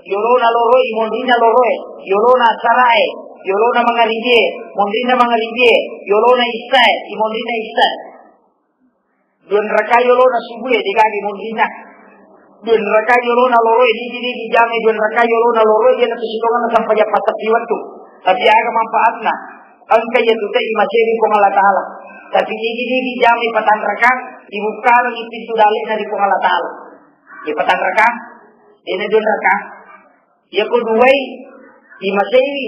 yolona loroe, imonrina loroe, yolona asarae, yolona mangaribie, monrinna mangaribie, yolona issae, imonrinna issae. Dua rakaat yolona subue, degaga monrinna. Dua rakaat yolona loroe, nigi-nigi jamai dua rakaat yolona loroe, iyanatu sitongenna sempajang passeppi wettu. Tapi aga manfaatna? Engka iyatu te imasei ri Puang Allah Ta'ala. Tapi nigi-nigi jamai patanrakang, ibukkarengngi pintu dalle'na ri Puang Allah Ta'ala. Iya patanrakang, dena dua rakaat. Iyako duai, imasei,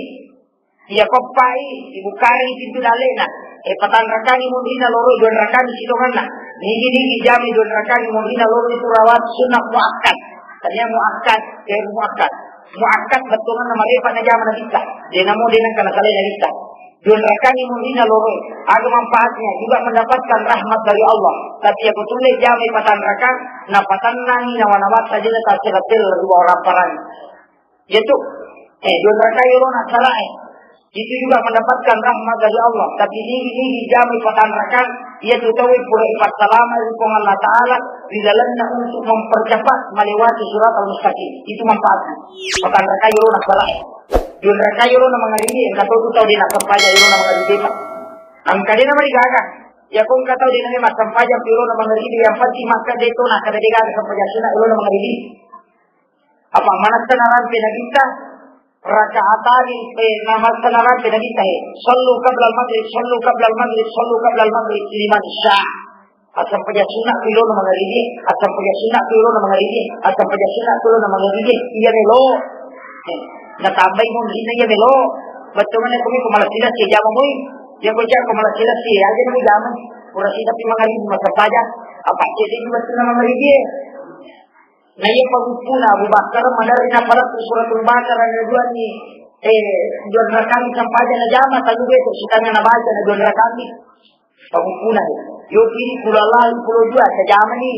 iyako eppai, ibukkarengngi pintu dalle'na. E, patanrakangngi monrinna loro dua rakaat sitongenna. Nigi-nigi jamai dua rakaat monrinna loro itu rawat sunnah muakkad. Tania muakkad, ghairu muakkad. Muakkad bettuanna marepa najama Nabitta. Dena mo dena kana salai Nabitta. Dua rakaat monrinna loro. Aga manfaatnya? Juga mendapatkan rahmat dari Allah. Tapi iyako tulle jamai patanrakang, napatennangi nawa-nawatta dena tasera-sera ri bawah ramparanna. Iyatu, eh, dua rakaat yolona salae. Itu juga mendapatkan rahmat dari Allah. Tapi nigi-nigi jamai patanrakang, iyatu tauwe pura ipassalama ri Puang Allah Ta'ala, ri lalenna untuk mempercepat melewati siratal mustaqim. Itu manfaatnya. Patanrakang yolona salae. Dua rakaat yolona mangaribie, engka to tu tau dena sempajang yolona mangaribie, Pak. Engka dena marigaga. Iyako engka tau dena massempajang yolona mangaribie, yang penting makkeda to, nakkeda degaga sempajang sunna yolona mangaribie. Apa manassa narampe Nabitta? Rakaatani, eh, namassa narampe Nabitta, eh, "Sallu qablal maghrib, sallu qablal maghrib, sallu qablal maghrib, liman syaa." Assampajang sunna tu ilona mangaribi, assampajang sunna tu ilona mangaribi, assampajang sunna tu ilona mangaribi. Iya melo. Eh, natambai monrinna iya melo. Bettuanna ko miko malasi-lasi jama moi. Iya ko jama malasi-lasi aja namo jama. Pura sitapi mangaribi massampajang. Apa cedde juga tu nama mangaribi. Na iya paguppuna Abu Bakar maderri napalettu Suratul Baqarah naduanni, eh, dua rakaat sampajang najama, tellu beso sitanna nabaca na dua rakaat. Paguppuna, yo kiri kulalah pulo dua tajamani.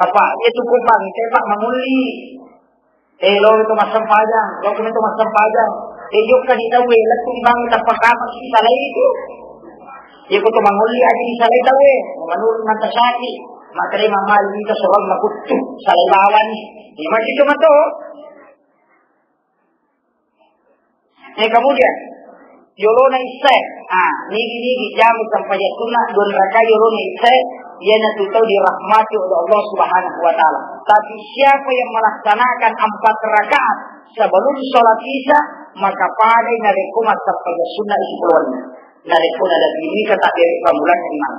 Apa iya tu kupang, tepak mangulli. Eh, lo itu massempajang, lo itu massempajang. Eh, jokka di tau, eh, lettu di bangun tanpa kamar sih, salah itu. Iya, ko to mangolli aja di salai tau, eh. Menurut mata sati, makanya mama ini ke soal makuttu, salai bawani. Iya, masih cuma to. Eh, kemudian, yolona isya. Ah, nigi-nigi jamu sampajang sunna, dua rakaat yolona isya, iyanatu tau dirahmati oleh Allah Subhanahu wa Ta'ala. Tapi siapa yang melaksanakan empat rakaat sebelum sholat isya, maka padai narekko massampajang sunna isi polowanna. Narekko nadapi ini kata dari pamulana imam.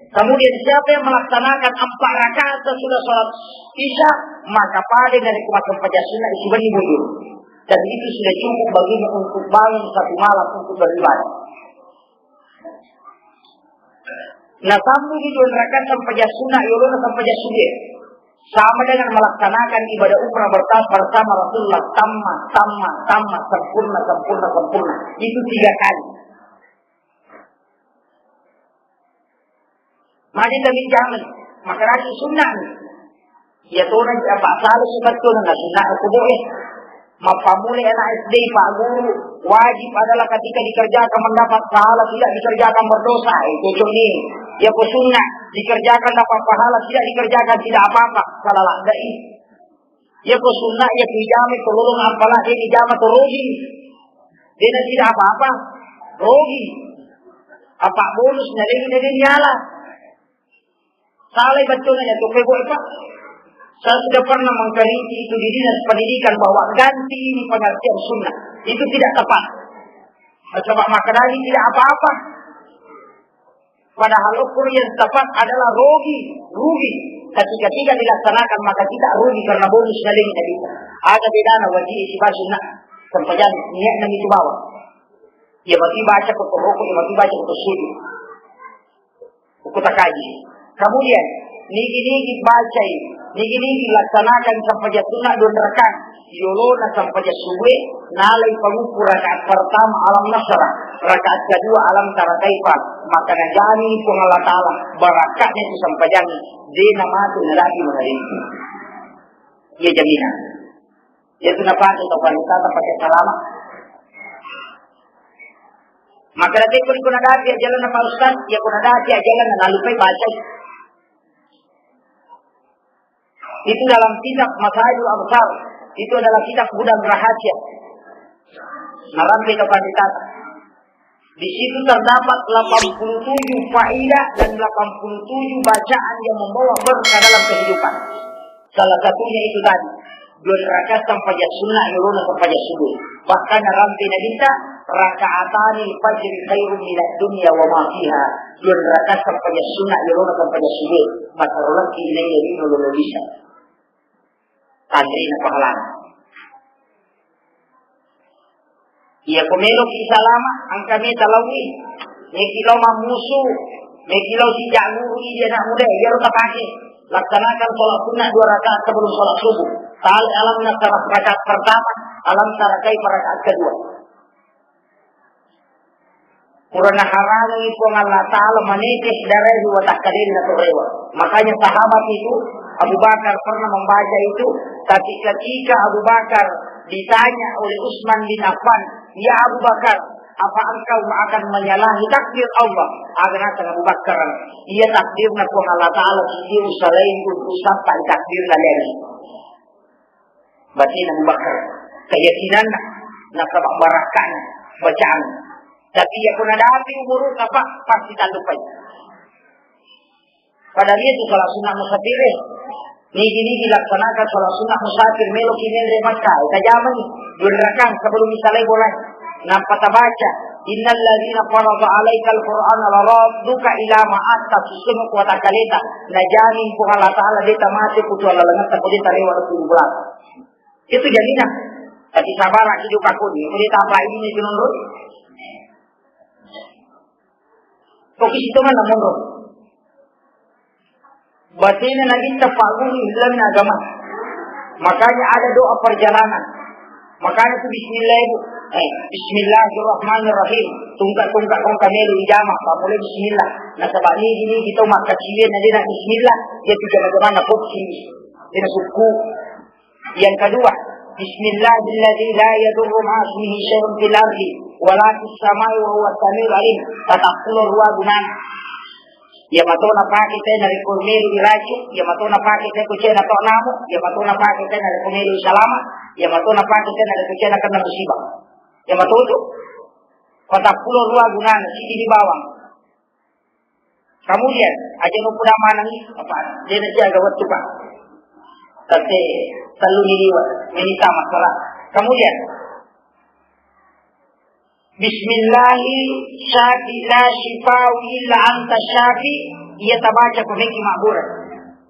Kemudian siapa yang melaksanakan empat rakaat sesudah sholat isya, maka padai narekko massampajang sunna isi benni bujur. Dan itu sudah cukup baginya untuk bangun satu malam untuk beribadah. Nah, sambung itu rakaat sampajang sunna, yolona sampajang sunna. Sama dengan melaksanakan ibadah umrah berta-, bersama Rasulullah. Tamma, tamma, tamma, sempurna, sempurna, sempurna. Itu tiga kali. Magi tami jamin, makaraki sunnah. Iya tona apa salah sebetulnya, nah, sunnah aku boleh. Mappamulai anak S D, Pak Guru, wajib adalah ketika dikerjakan mendapat pahala, tidak dikerjakan berdosa. Eh, cocok nih. Ya, ko sunnah dikerjakan dapat pahala, tidak dikerjakan tidak apa-apa. Salah ladai. Ya, ko sunnah, ya, ko ijama, ko lolong ampala, dia ijama, ko rugi. Dia tidak apa-apa. Rugi. Apa bonus, nyalai, nyalai, nyala. Salah betul ya, tuh, Pak. Saya sudah pernah mengkritik itu di dinas pendidikan bahwa ganti ini pengertian sunnah. Itu tidak tepat. Nah, coba maknanya tidak apa-apa. Padahal ukur yang tepat adalah rugi, rugi. Ketika tidak dilaksanakan, maka kita rugi karena bonus nyalai tadi. Ada bedana wajib isi sunnah. Sempajang niat nami itu bawa. Ya, berarti baca ke rokok, ya, berarti baca ke sujud. Uku takaji. Kemudian, nigi-nigi bacai, nigi-nigi laksanakan sampajang sunna dua rakaat. Yolona sampajang subue, nalai pangukku rakaat pertama alam nasara, rakaat kedua alam tara kaifa, maka najani Puang Allah Ta'ala, barakatnya itu sampajang, dena matu narapi mengaringi. Iya jaminan. Iya tu napake tau wanita, napake salama. Maka nanti ko nadapi ajalan Pak Ustaz, ya ko nadapi ajalan, lalu pai baca. Itu dalam kitab Masailul Absar. Itu adalah kitab gudang rahasia. Narampe to pandita. Di situ terdapat delapan puluh tujuh faedah dan delapan puluh tujuh bacaan yang membawa berkah dalam kehidupan. Salah satunya itu tadi, dua rakaat sempajang sunnah, yolona sempajang subuh. Bahkan narampe Nabitta, "Rakaatani fajri khairum minad dunya wa ma fiha." Dua rakaat sempajang sunnah, yolona sempajang subuh. Matarolaki ilayya lino lolo bisa. Tanrina pahalana. Iya, ko meloki salama, engka meta lawi. Meki lao mammusu, meki lao sijaguru idi anak muda, iyaro tapake. Laksanakan sholat sunnah dua rakaat sebelum sholat subuh. Tali alam nasrah rakaat pertama, alam tara kaifa rakaat kedua. Pura naharangi Puang Allah Ta'ala manetes darah ri watakkalena to rewa. Makanya sahabat itu, Abu Bakar pernah membaca itu, tapi ketika Abu Bakar ditanya oleh Utsman bin Affan, "Ya Abu Bakar, apa engkau akan menyalahi takdir Allah?" Aga naseng Abu Bakar, "Iya, takdirna Puang Allah Ta'ala, sidi usalain untuk sapa takdirna lagi." Batena Abu Bakar, keyakinanna, nasaba barakkana bacaan. Tapi iya ko nadapi umuruna, Pak, pasti tallupai. Padahal itu sholat sunnah musafir. Nigi-nigi laksanakan sholat sunnah musafir, meloki menre Makkah, tajamani dua rakaat sebelum misalai bolai. Nampa tabaca, "Innal ladzina farada alaikal qur'ana laradduka ila ma'ad." Tassusunu kuwata kaleta, najamin Puang Allah Ta'ala de tamate kutu alalengetta ko de tarewa ri kubur. Itu jaminan. Tapi sabara ki jokka koni, ko de tapai ini itu nonro. Ko ki sitongan na monro. Batena Nabitta pagguru ilmu agama. Makanya ada doa perjalanan. Makanya tu bismillah, Ibu. Eh, bismillahirrahmanirrahim. Tungka-tungka kong kamelu ijama, pamulai bismillah. Nasaba nigi-nigi tau makkaciwe na dena bismillah, iya tu jama-jamana popsi. Dena sukku. Yang kedua, bismillahilladzi la yadurru ma'asmihi syai'un fil ardi wa la fis samai wa huwas samiul alim. Patappulo rua gunana. Iya mato napake tena ri ko melu iracu, iya mato napake tena ko cena to namu, iya mato napake tena ri ko melu salama, iya mato napake tena ri ko cena kena musibah. Iya mato tu patappulo rua gunana, sidi di bawang. Kemudian, aja nu puda manengi, apa, de na siaga wettu, Pak. Tette tellu ni liwa, menita masalah. Kemudian, bismillahi syafi la syifau illa anta syafi, iya tabaca ko meki mabbura.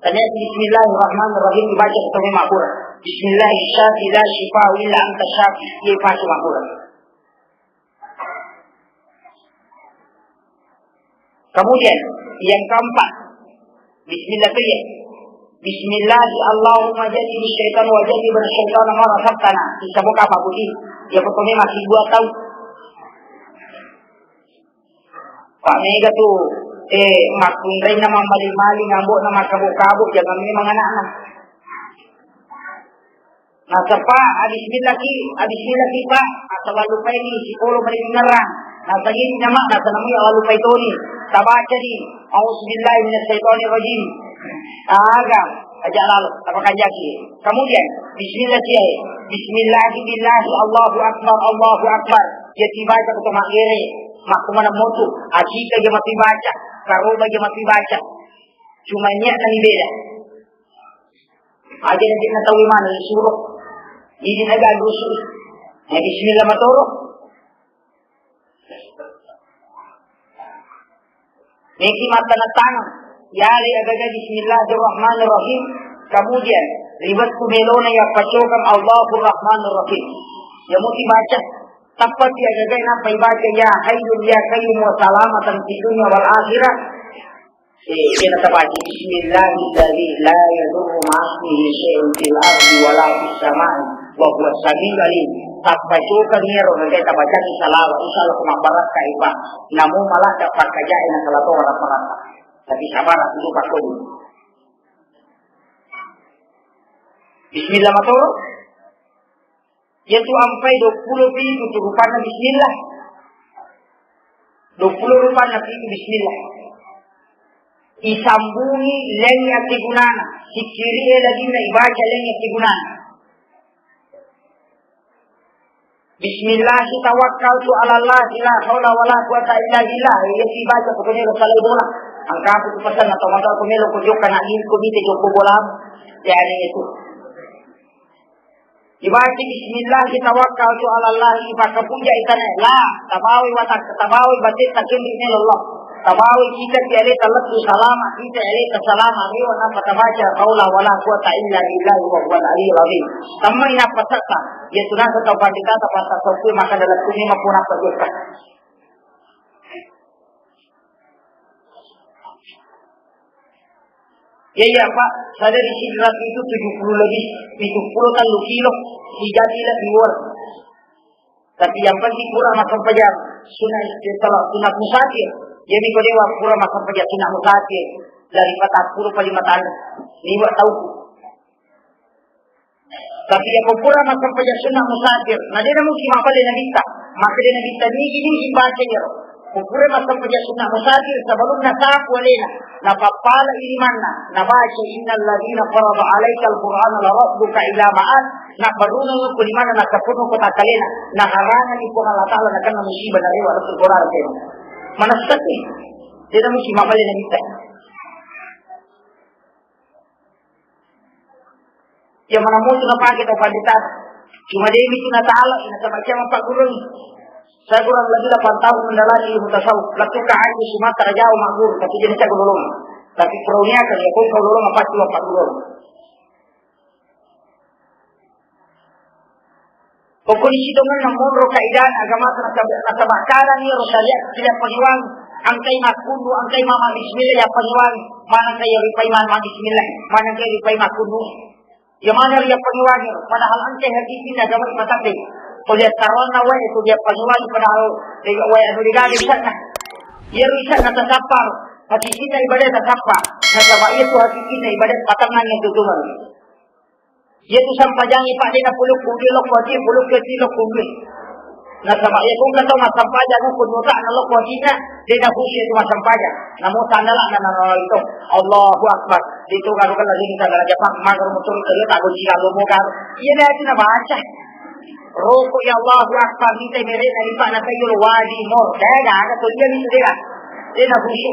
Tanya bismillahirrahmanirrahim dibaca ko meki mabbura. Bismillahi syafi la syifau illa anta syafi, iya pakai mabbura. Kemudian yang keempat, bismillah tu ya. Bismillah, Allahumma jannibna syaitan wa jannibna syaitana ma razaqtana. Bisa buka apa putih? Ya pokoknya masih dua tahun. Pak Mega tu, eh, makkunrai nama mali-mali ngambok nama kabuk-kabuk, jangan memang anaknya. Nasaba, ah, bismillah ki, ah, bismillah ki, Pak. Asal lupai ni, sipolo mani ngerang. Nasa gini nama, nasa namu ya lupai toni. Tabaca di, "A'udzubillahi minasyaitonirrajim." Aga, aja lalu, tapakan jaki. Kemudian, bismillah ki, bismillah, bismillah, Allahu Akbar, Allahu Akbar. Ya tiba aja ke tomak gere, makku mana motu, akika aja mati baca, karoba aja mati baca. Cuma niat nani beda. Aja na tau mana disuruh. Ini naga rusuh. Ya bismillah matoro. Niki mata na tangan. Yali agaga bismillahirrahmanirrahim. Kemudian, riwettu melona ya pacokan Allahurrahmanirrahim. Ya muti baca. Tappa ti agaga napa ibaca ya hayyun ya qayyum wa salamatan fid dunya wal akhirah. Eh, kena tabaca, "Bismillahilladzi la yadurru ma'asmihi syai'un fil ardi wa la fis sama'i wa huwas samiul alim." Tappa coka niro nagai tabaca salawat, insya Allah mabbarakka ipa. Namu maladda pakkajae na kalato wala parata. Tapi sabar aku pakko. Bismillah matoro. Iyatu ampai duappulo pitu tu rupanna bismillah. Duappulo rupanna pitu bismillah. Isambungi lengngi akkegunana, sikkiri'e laginna ibaca lengngi akkegunana. Bismillah tawakkaltu ala Allah la haula wala quwata illa billah. Iya sibaca ko melo salai bola. Angkaku tu pesan atau mata ko melo ko jokka nak ko mite jokko bola. Ya ni itu. Ibaca bismillah tawakkaltu ala Allah, ipakkapuja itana la, tabawai watak, tabawai batetta kendi melo Allah. Tabawai kita ki aleta lettu salama, kita aleta salama, rewa napa tabaca haula wala quwata illa billahi wa huwal aliyyul azim. Tammai napa setta, ya tunasa tau pandita ta pata sokku maka dalam tuni mapuna pajokka. Iya, iya, Pak. Saya dari Sidrap itu tujuh puluh lebih, tujuh puluh kan lu kilo, tiga kilo keluar. Tapi yang penting kurang makan pajak. Sunat istiqalah, sunat musafir. Jadi kalau dia kurang makan pajak, sunat musafir. Dari patah puluh paling matan. Ini buat tahu. Tapi iya ko pura massempajang sunna musafir, na de' namuki mappalle nabitta, maka de' nabitta nigi-nigi baca iyaro. Ko pura massempajang sunna musafir, sebelumna sapu alena, napappala ilimanna, nabaca, "Innal ladzina farada alaikal qur'ana laradduka ila ma'ad," na barunung ko limanna, na sapunu ko takkalena, na harangani Puang Allah Ta'ala, na kenna musibah, na rewa lettu Quran tena. Manessaki, de' namuki mappalle nabitta. Iya mana mutu napake tau pandita. Cuma de' mitu natala, nasaba cama paggurung. Saya kurang lebih delapan tahun mendalani ilmu tasawuf. Lettu ka haji Sumatera jauh magguru, tapi jadi saya guru lolong. Tapi peruniakan ya kau lolong apa cuma paggurung. Pokoknya sidongan na monro kaidan agama nasaba, nasaba kadang iyaro syariat tidak pengiwang angkai makundu, angkai mama bismillah ya pengiwang, mana kaya ripai mama bismillah, mana kaya ripai makundu. Ya mana ria pengiwang, padahal angkai hakikinna agama matabe. Ko dia tarona wae, ko dia pengiwang, padahal dia wae anu digade sana. Iya rusak na tasapar, hakikinna ibadah tasapar. Nasaba itu hakikinna ibadah patang nanya tutungan. Iyatu sampajangnge, Pak, de' napolokko dui lokko ati, polokko ati lokko dui. Nasaba iya ko engka tau massampajang ko nota na lokko atinna, de' nahusu itu massampajang. Namo tandala na, na, na itu. Allahu Akbar. Itu kalau kan lagi kita belajar, Pak, magar motor itu tak kunci kalau mau gar. Iya, de' itu nabaca. Roko ya Allahu Akbar, mita mere na lipa na tayo wadi mor. De' ada tuh dia itu de'. De' nahusu.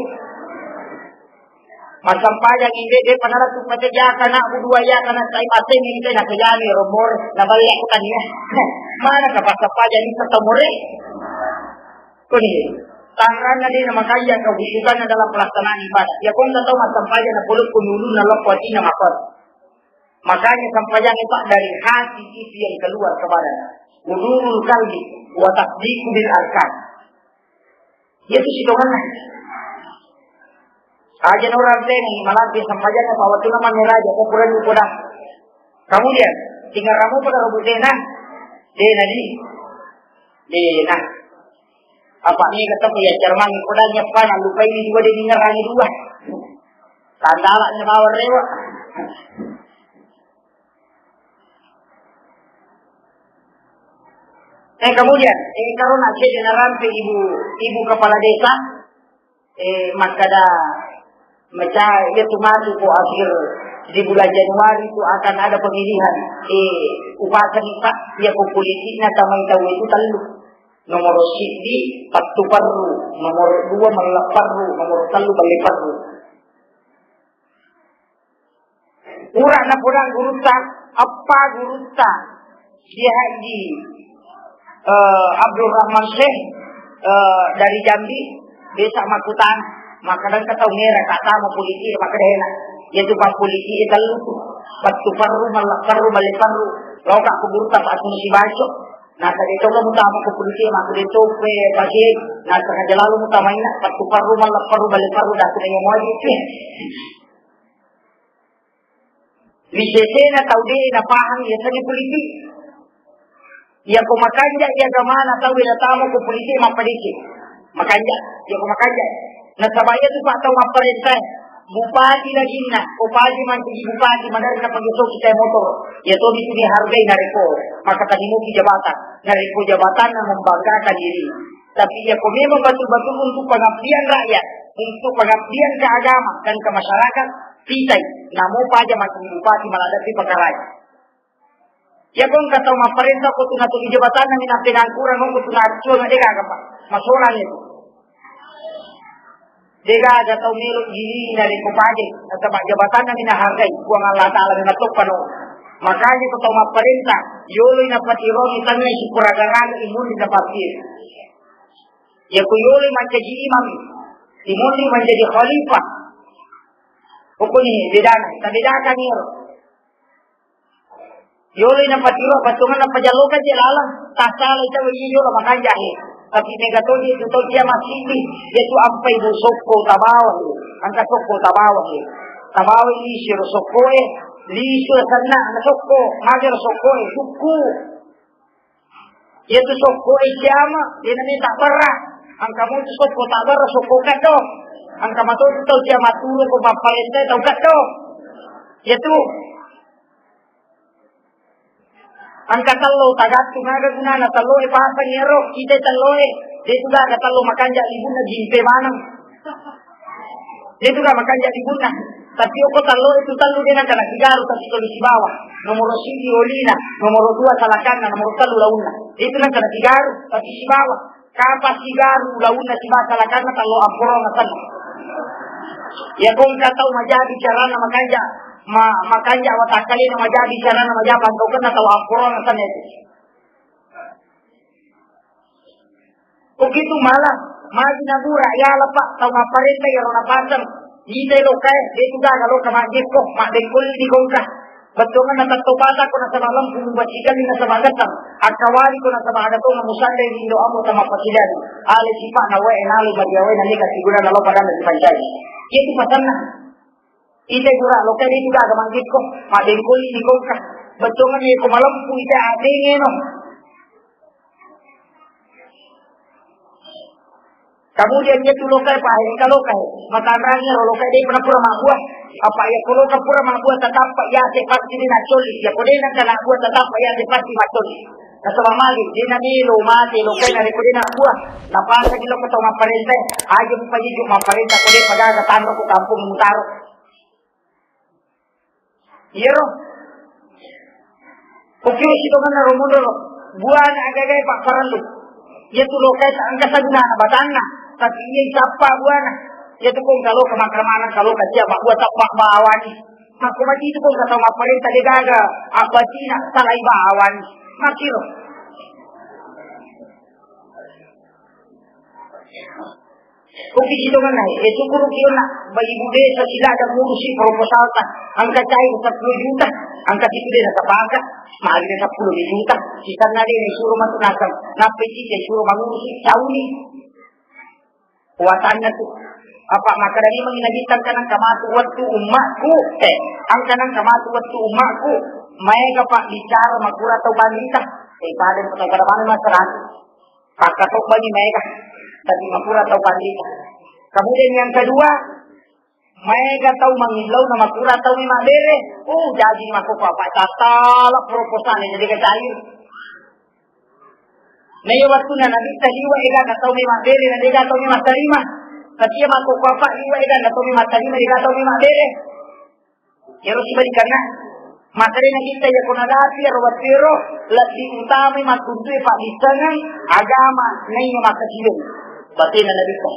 Massampajang inde, de' panala tu pate jaka na dua ya kana sai pate ni inde na kajami romor na balik aku tanya. Mana ka passampajang ni setomore? Kuni. Tanganna de' na makanja kehusukanna dalam pelaksanaan ibadah. Ya ko engka tau massampajang na polokko ulunna lokko atinna makor. Makanya sampajang itu dari hati itu yang keluar ke badan. Hudurul qalbi wa tasdiqu bil arkan. Iya tu sitonganna. Aja na orang teni malampe sampajang apa waktu nama meraja ko kurang itu dah. Kemudian tinggal kamu pada rambut dena, dena di, dena. Apa ni kata ya Jerman kodanya apa nak lupa ini dua dia dengar ini dua. Tandalaknya bawa rewa. Eh, kemudian, eh, karena saya narampe ibu, ibu kepala desa, eh, makkada, maca, iya tu matu ko akhir di bulan Januari itu akan ada pemilihan. Eh, upasani, Pak, iya ko politikna tamai tau itu tellu. Nomor siddi, pattu parru, nomor dua, mella parru, nomor tellu, balle parru. Pura napodang gurutta, appa gurutta, Kiai Haji, eh, Abdul Rahman Syekh, eh, dari Jambi, biasa makkutana, makkadang ka tau mera, ka tama polisi, makkada ena. Iya tu pa polisi, eh, tellu tu. Pattu parru, malla parru, balle parru. Loka ku gurutta, pa tunu sibaco. Nasa de' to mutama ko polisi, maka de' to pe pake, nasa aja lalu mutama ina, pattu parru, malla parru, balle parru, daku nanya mau aja itu. Wisesena tau de' napahang iya sani polisi. Iya ko makanja iya agamana tau de' natama ko polisi mappadeceng. Makanja, iya ko makanja. Nasaba iya tu pa tau mapparenta. Bupati laginna, ko pagi mancaji bupati, madari napake soki tai motor. Iya to itu dihargai narekko. Maka tanimuki jabatan. Narekko jabatanna membanggakan diri. Tapi iya ko memang betul-betul untuk pengabdian rakyat. untuk pengabdian ke agama dan ke masyarakat, pitai, namo paja maki bupati maladapi pakarai. Iya ko engka tau mapparenta ko tu natuli jabatanna mi napengangkurang ko tu naccuang de gaga, Pak. Masolang itu. De gaga tau melo gilina de ko paja, nasaba jabatanna mi nahargai, Puang Allah Taala mi natoppa no. Makanya ko tau mapparenta, yoloi napatirongi tangnga sukuraga-raga imun di napapir. Iya ko yoloi mancaji imam, imun di mancaji khalifah. Pokoknya bedana, kita bedakan iyaro. Yoloi napatiro, patungan napajallokan je lalang. Tasala ita wei yolo makanja he. Tapi mega toje tu tau cia masidi. Iya tu ampai bu sokko tabawa he. Angka sokko tabawa he. Tabawa lisiro sokko e. Lisu sanna na sokko. Mager sokko e. Sukku. Iya tu sokko e jama. Iya nami tak berra. Angka mu tu sokko tak berra sokko kaddo. Angka mato tu tau cia maturu ko mapparenta tau kaddo. Iya tu. Engka tello tagattung, aga gunana telloe pasang ero, kita telloe, de tu gaga tello makanja libunna jimpe maneng. De tu gaga makanja libunna. Tapi okko telloe tu tellu de nangka nasigaru, tapi tuli sibawa. Nomoro siji olina, nomoro dua salakanna, nomoro tellu launna. De tu nangka nasigaru, tapi sibawa. Kapa sigaru launna sibata lakanna tallo amporong asenna. Iya ko engka tau majabi carana makanja, ma-, makanja watakkalena majabi carana majabi pangkaukenna tau amporong asenna itu. Begitu malah, magi nagura, ya lepak tau mapparenta iyaro napaseng. Itai lokae, de tu gaga loka majjekko, mabbengkoli di kongka. Bettuanna tettong patako nasaba lempu, mubacikalli nasaba gettang. Akkawali ko nasaba ada tona musanre ri indo ambo tamappakidani. Ale sipa'na wae nalai bariawae na mega sigurana lo padanna dipancai. Iya tu pasanna. Ite gura loka de tu gaga manggikko, mabbengkoli di kongka. Bettuanna ko malempu ite adengeno. Kemudian iya tu lokai, Pak, engka lokai. Matanrangi ro lokai de pernah pura mabbua. Apa iya ko loka pura mabbua, tetappa iya te pasti de nacolli. Iya ko de nangka nabbua, tetappa iya te pasti macolli. Nasaba magi, de namelo mate lokai narekko de nabbua. Napasaki loka tau mapparenta. Aja mupaji ju mapparenta ko de pagaga tanro ko kampung mutaro. Iyaro. Oke, sitongenna ro monro ro. Buana aga-aga papparellu. Iya tu lokai ta engka sagunana batanna, tapi iya isappa buana. Iya tu kong kalo kemakramanan kalo kacia mabbua tappa bawani. Makko mati tu kong kata mapparenta de gaga abbatina salai bawani. Makiro. Kopi sitongenna, eh, sukkuruki onna, ba ibu desa silaga ngurusi proposalta, engka cai sepuluh juta, engka situ de nasapaka, magi de sepuluh juta, sisanna de naisuro matu naseng, nappa cicca isuro mangurusi, cauni. Kuatanna tu. Apa makkeda memang nabitta engka nengka matu wettu ummakku, eh, engka nengka matu wettu ummakku, maega pabbicara makura tau panrita, eh, pada, pada mana masyarakat. Pakkatobbangi maega, tapi makura tau panrita. Kemudian yang kedua, maega tau mangillau na makura tau mabbere. Oh, jadi makkoko apa tatala proposal jadi cair. Na iya wettunna nabitta liwa ega na tau mabbere na dega tau mattarima. Tapi iya makkoko apa liwa ega na tau mattarima dega tau mabbere. Iyaro sibalikanna, makkedai Nabitta, iya ko nadapi iyaro wettuero, lebbi utamai makkunrai pabbissengeng agama naiya makkasideng. Batena Nabitta.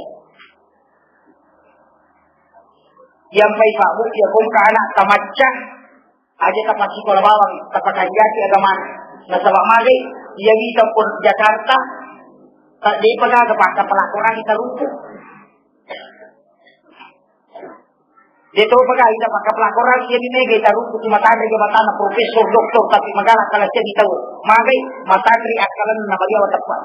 Iyampai Pak Bu, iya ko engka ana tamacca, aja tapassikola bawang, tapakanjaki agamana. Nasaba magai, iya wita ko Jakarta, ta-, depa gaga pakkapalakorangi tarungku. De topa ga ita pakkapalakorang, iya ni mega ita ruku tu matanre jabatanna profesor, doktor, tapi magala kala siani tau. Magai matanre akkalenna na baliawa teppa.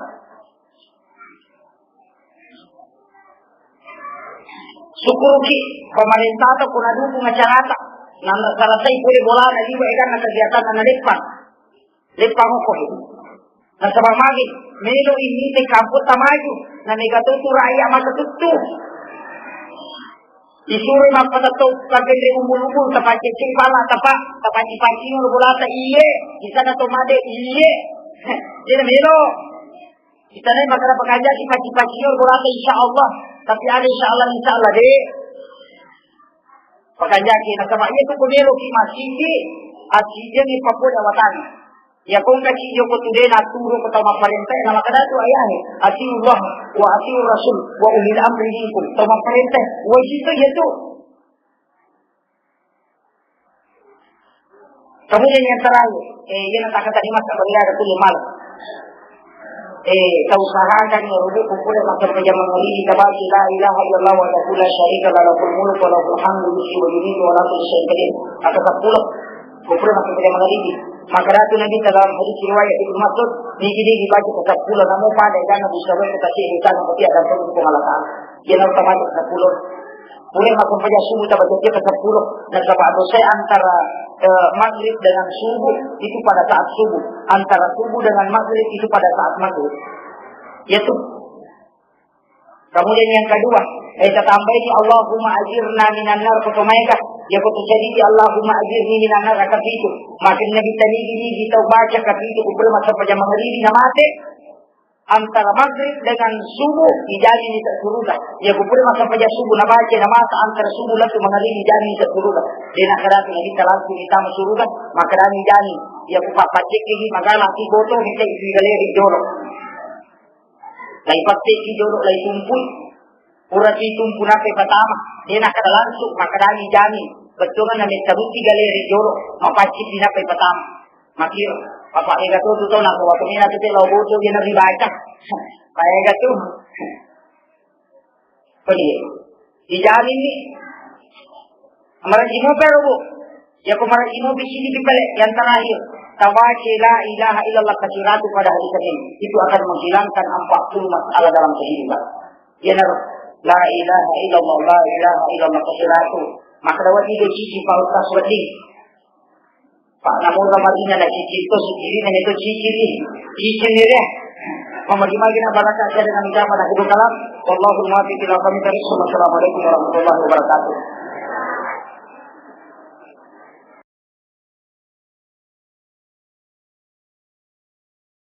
Sukkuruki pemerintah ta ko nadukung acarata. Nanre salasai pole bolana liwa eganna kegiatanna na deppang. Leppang okko he. Nasaba magi, melo i mite kamputta maju, na mega to tu rakyat makkatuttu. Isuro mappatetto kagenre umbul-umbul, tapaccecce pala, tapa, tapanci-panci ro bolata, iye, di sana to made, iye. Jadi melo. Kita naik makan apa aja sih, paci-paci yo, gua rasa insya Allah. Tapi ada insya Allah, insya Allah deh. Pakanjaki nasaba iya tu ko meloki massiki, assidengi pappoda watang. Iya ko engka ci joko tudena turu ko tau mapparentah, na makkeda tu ayahe, "Atiullah wa atiur rasul wa ulil amri minkum." Tau mapparentah wajib tu iya tu. Kemudian yang terakhir, eh, iya natakata di masa bagi ada kuliah malam. Eh, tausahakan ya rubu kupure masampajang mangaribi tabaca la ilaha illallah wahdahu la syarika lahu, lahul mulku wa lahul hamdu yuhyi wa yumitu wa la kulli syai'in qadir. Maka seppulo kupure masampajang mangaribi. Maka datu Nabi dalam hadis riwayat Ibnu Mas'ud, nigi-nigi baca ke seppulo, namun pada jana bisa baca ke seppulo, tapi ada pun Allah Ta'ala. Iya, na utama seppulo. Pura massempajang subuh tabaca ke seppulo. Nasaba dosa antara, eh, maghrib dengan subuh itu pada saat subuh. Antara subuh dengan maghrib itu pada saat maghrib. Iya tu. Kemudian yang kedua, eh, tatambahi Allahumma ajirna minan nar, ko to maega. Iya ko to jadi Allahumma ajirni minan nar, aka pitu. Maka Nabi tanigi-nigi tau baca kapitu, kupure massempajang mangaribi na mate. Antara maghrib dengan subuh, ijamini sa suruga. Iya kupure massempajang subuh nabaca, namasa antara subuh lettu mangaribi, ijamini sa suruga. De nakkeda tu Nabitta langsung itama suruga, makkedani jami. Iya kupappaccekki magala ati boto, mita itu galeri jolo. Lai patteki jolo, lai tumpui. Pura pi tumpu nappai patama. De nakkeda langsung, makkedani jami. Bettuanna metta rutti galeri jolo, mapacciki nappai patama. Makiro, apa ega tu tu tau, nako waktu mina tu te lao boto dia nabi baca. Paega tu. Pedi. Dijamin ni. Maraji mope ro, Bu. Ya ko maraji mope sini di pele yang terakhir. Tabaca la ilaha illallah kasiratu pada hari Senin. Itu akan menghilangkan empat puluh masalah dalam kehidupan. Ya nar. La ilaha illallah, la ilaha illallah kasiratu. Maka lewat itu sisi Pak Ustaz Wedi. Pak, namun Ramadina na cicil to, sijiri na to cicil ni. Cicil ni deh. Mamagi-magi na baraka saya dengan ucapan aku kalam. Wallahul muwaffiq ila aqwamit thariq. Wassalamualaikum warahmatullahi wabarakatuh.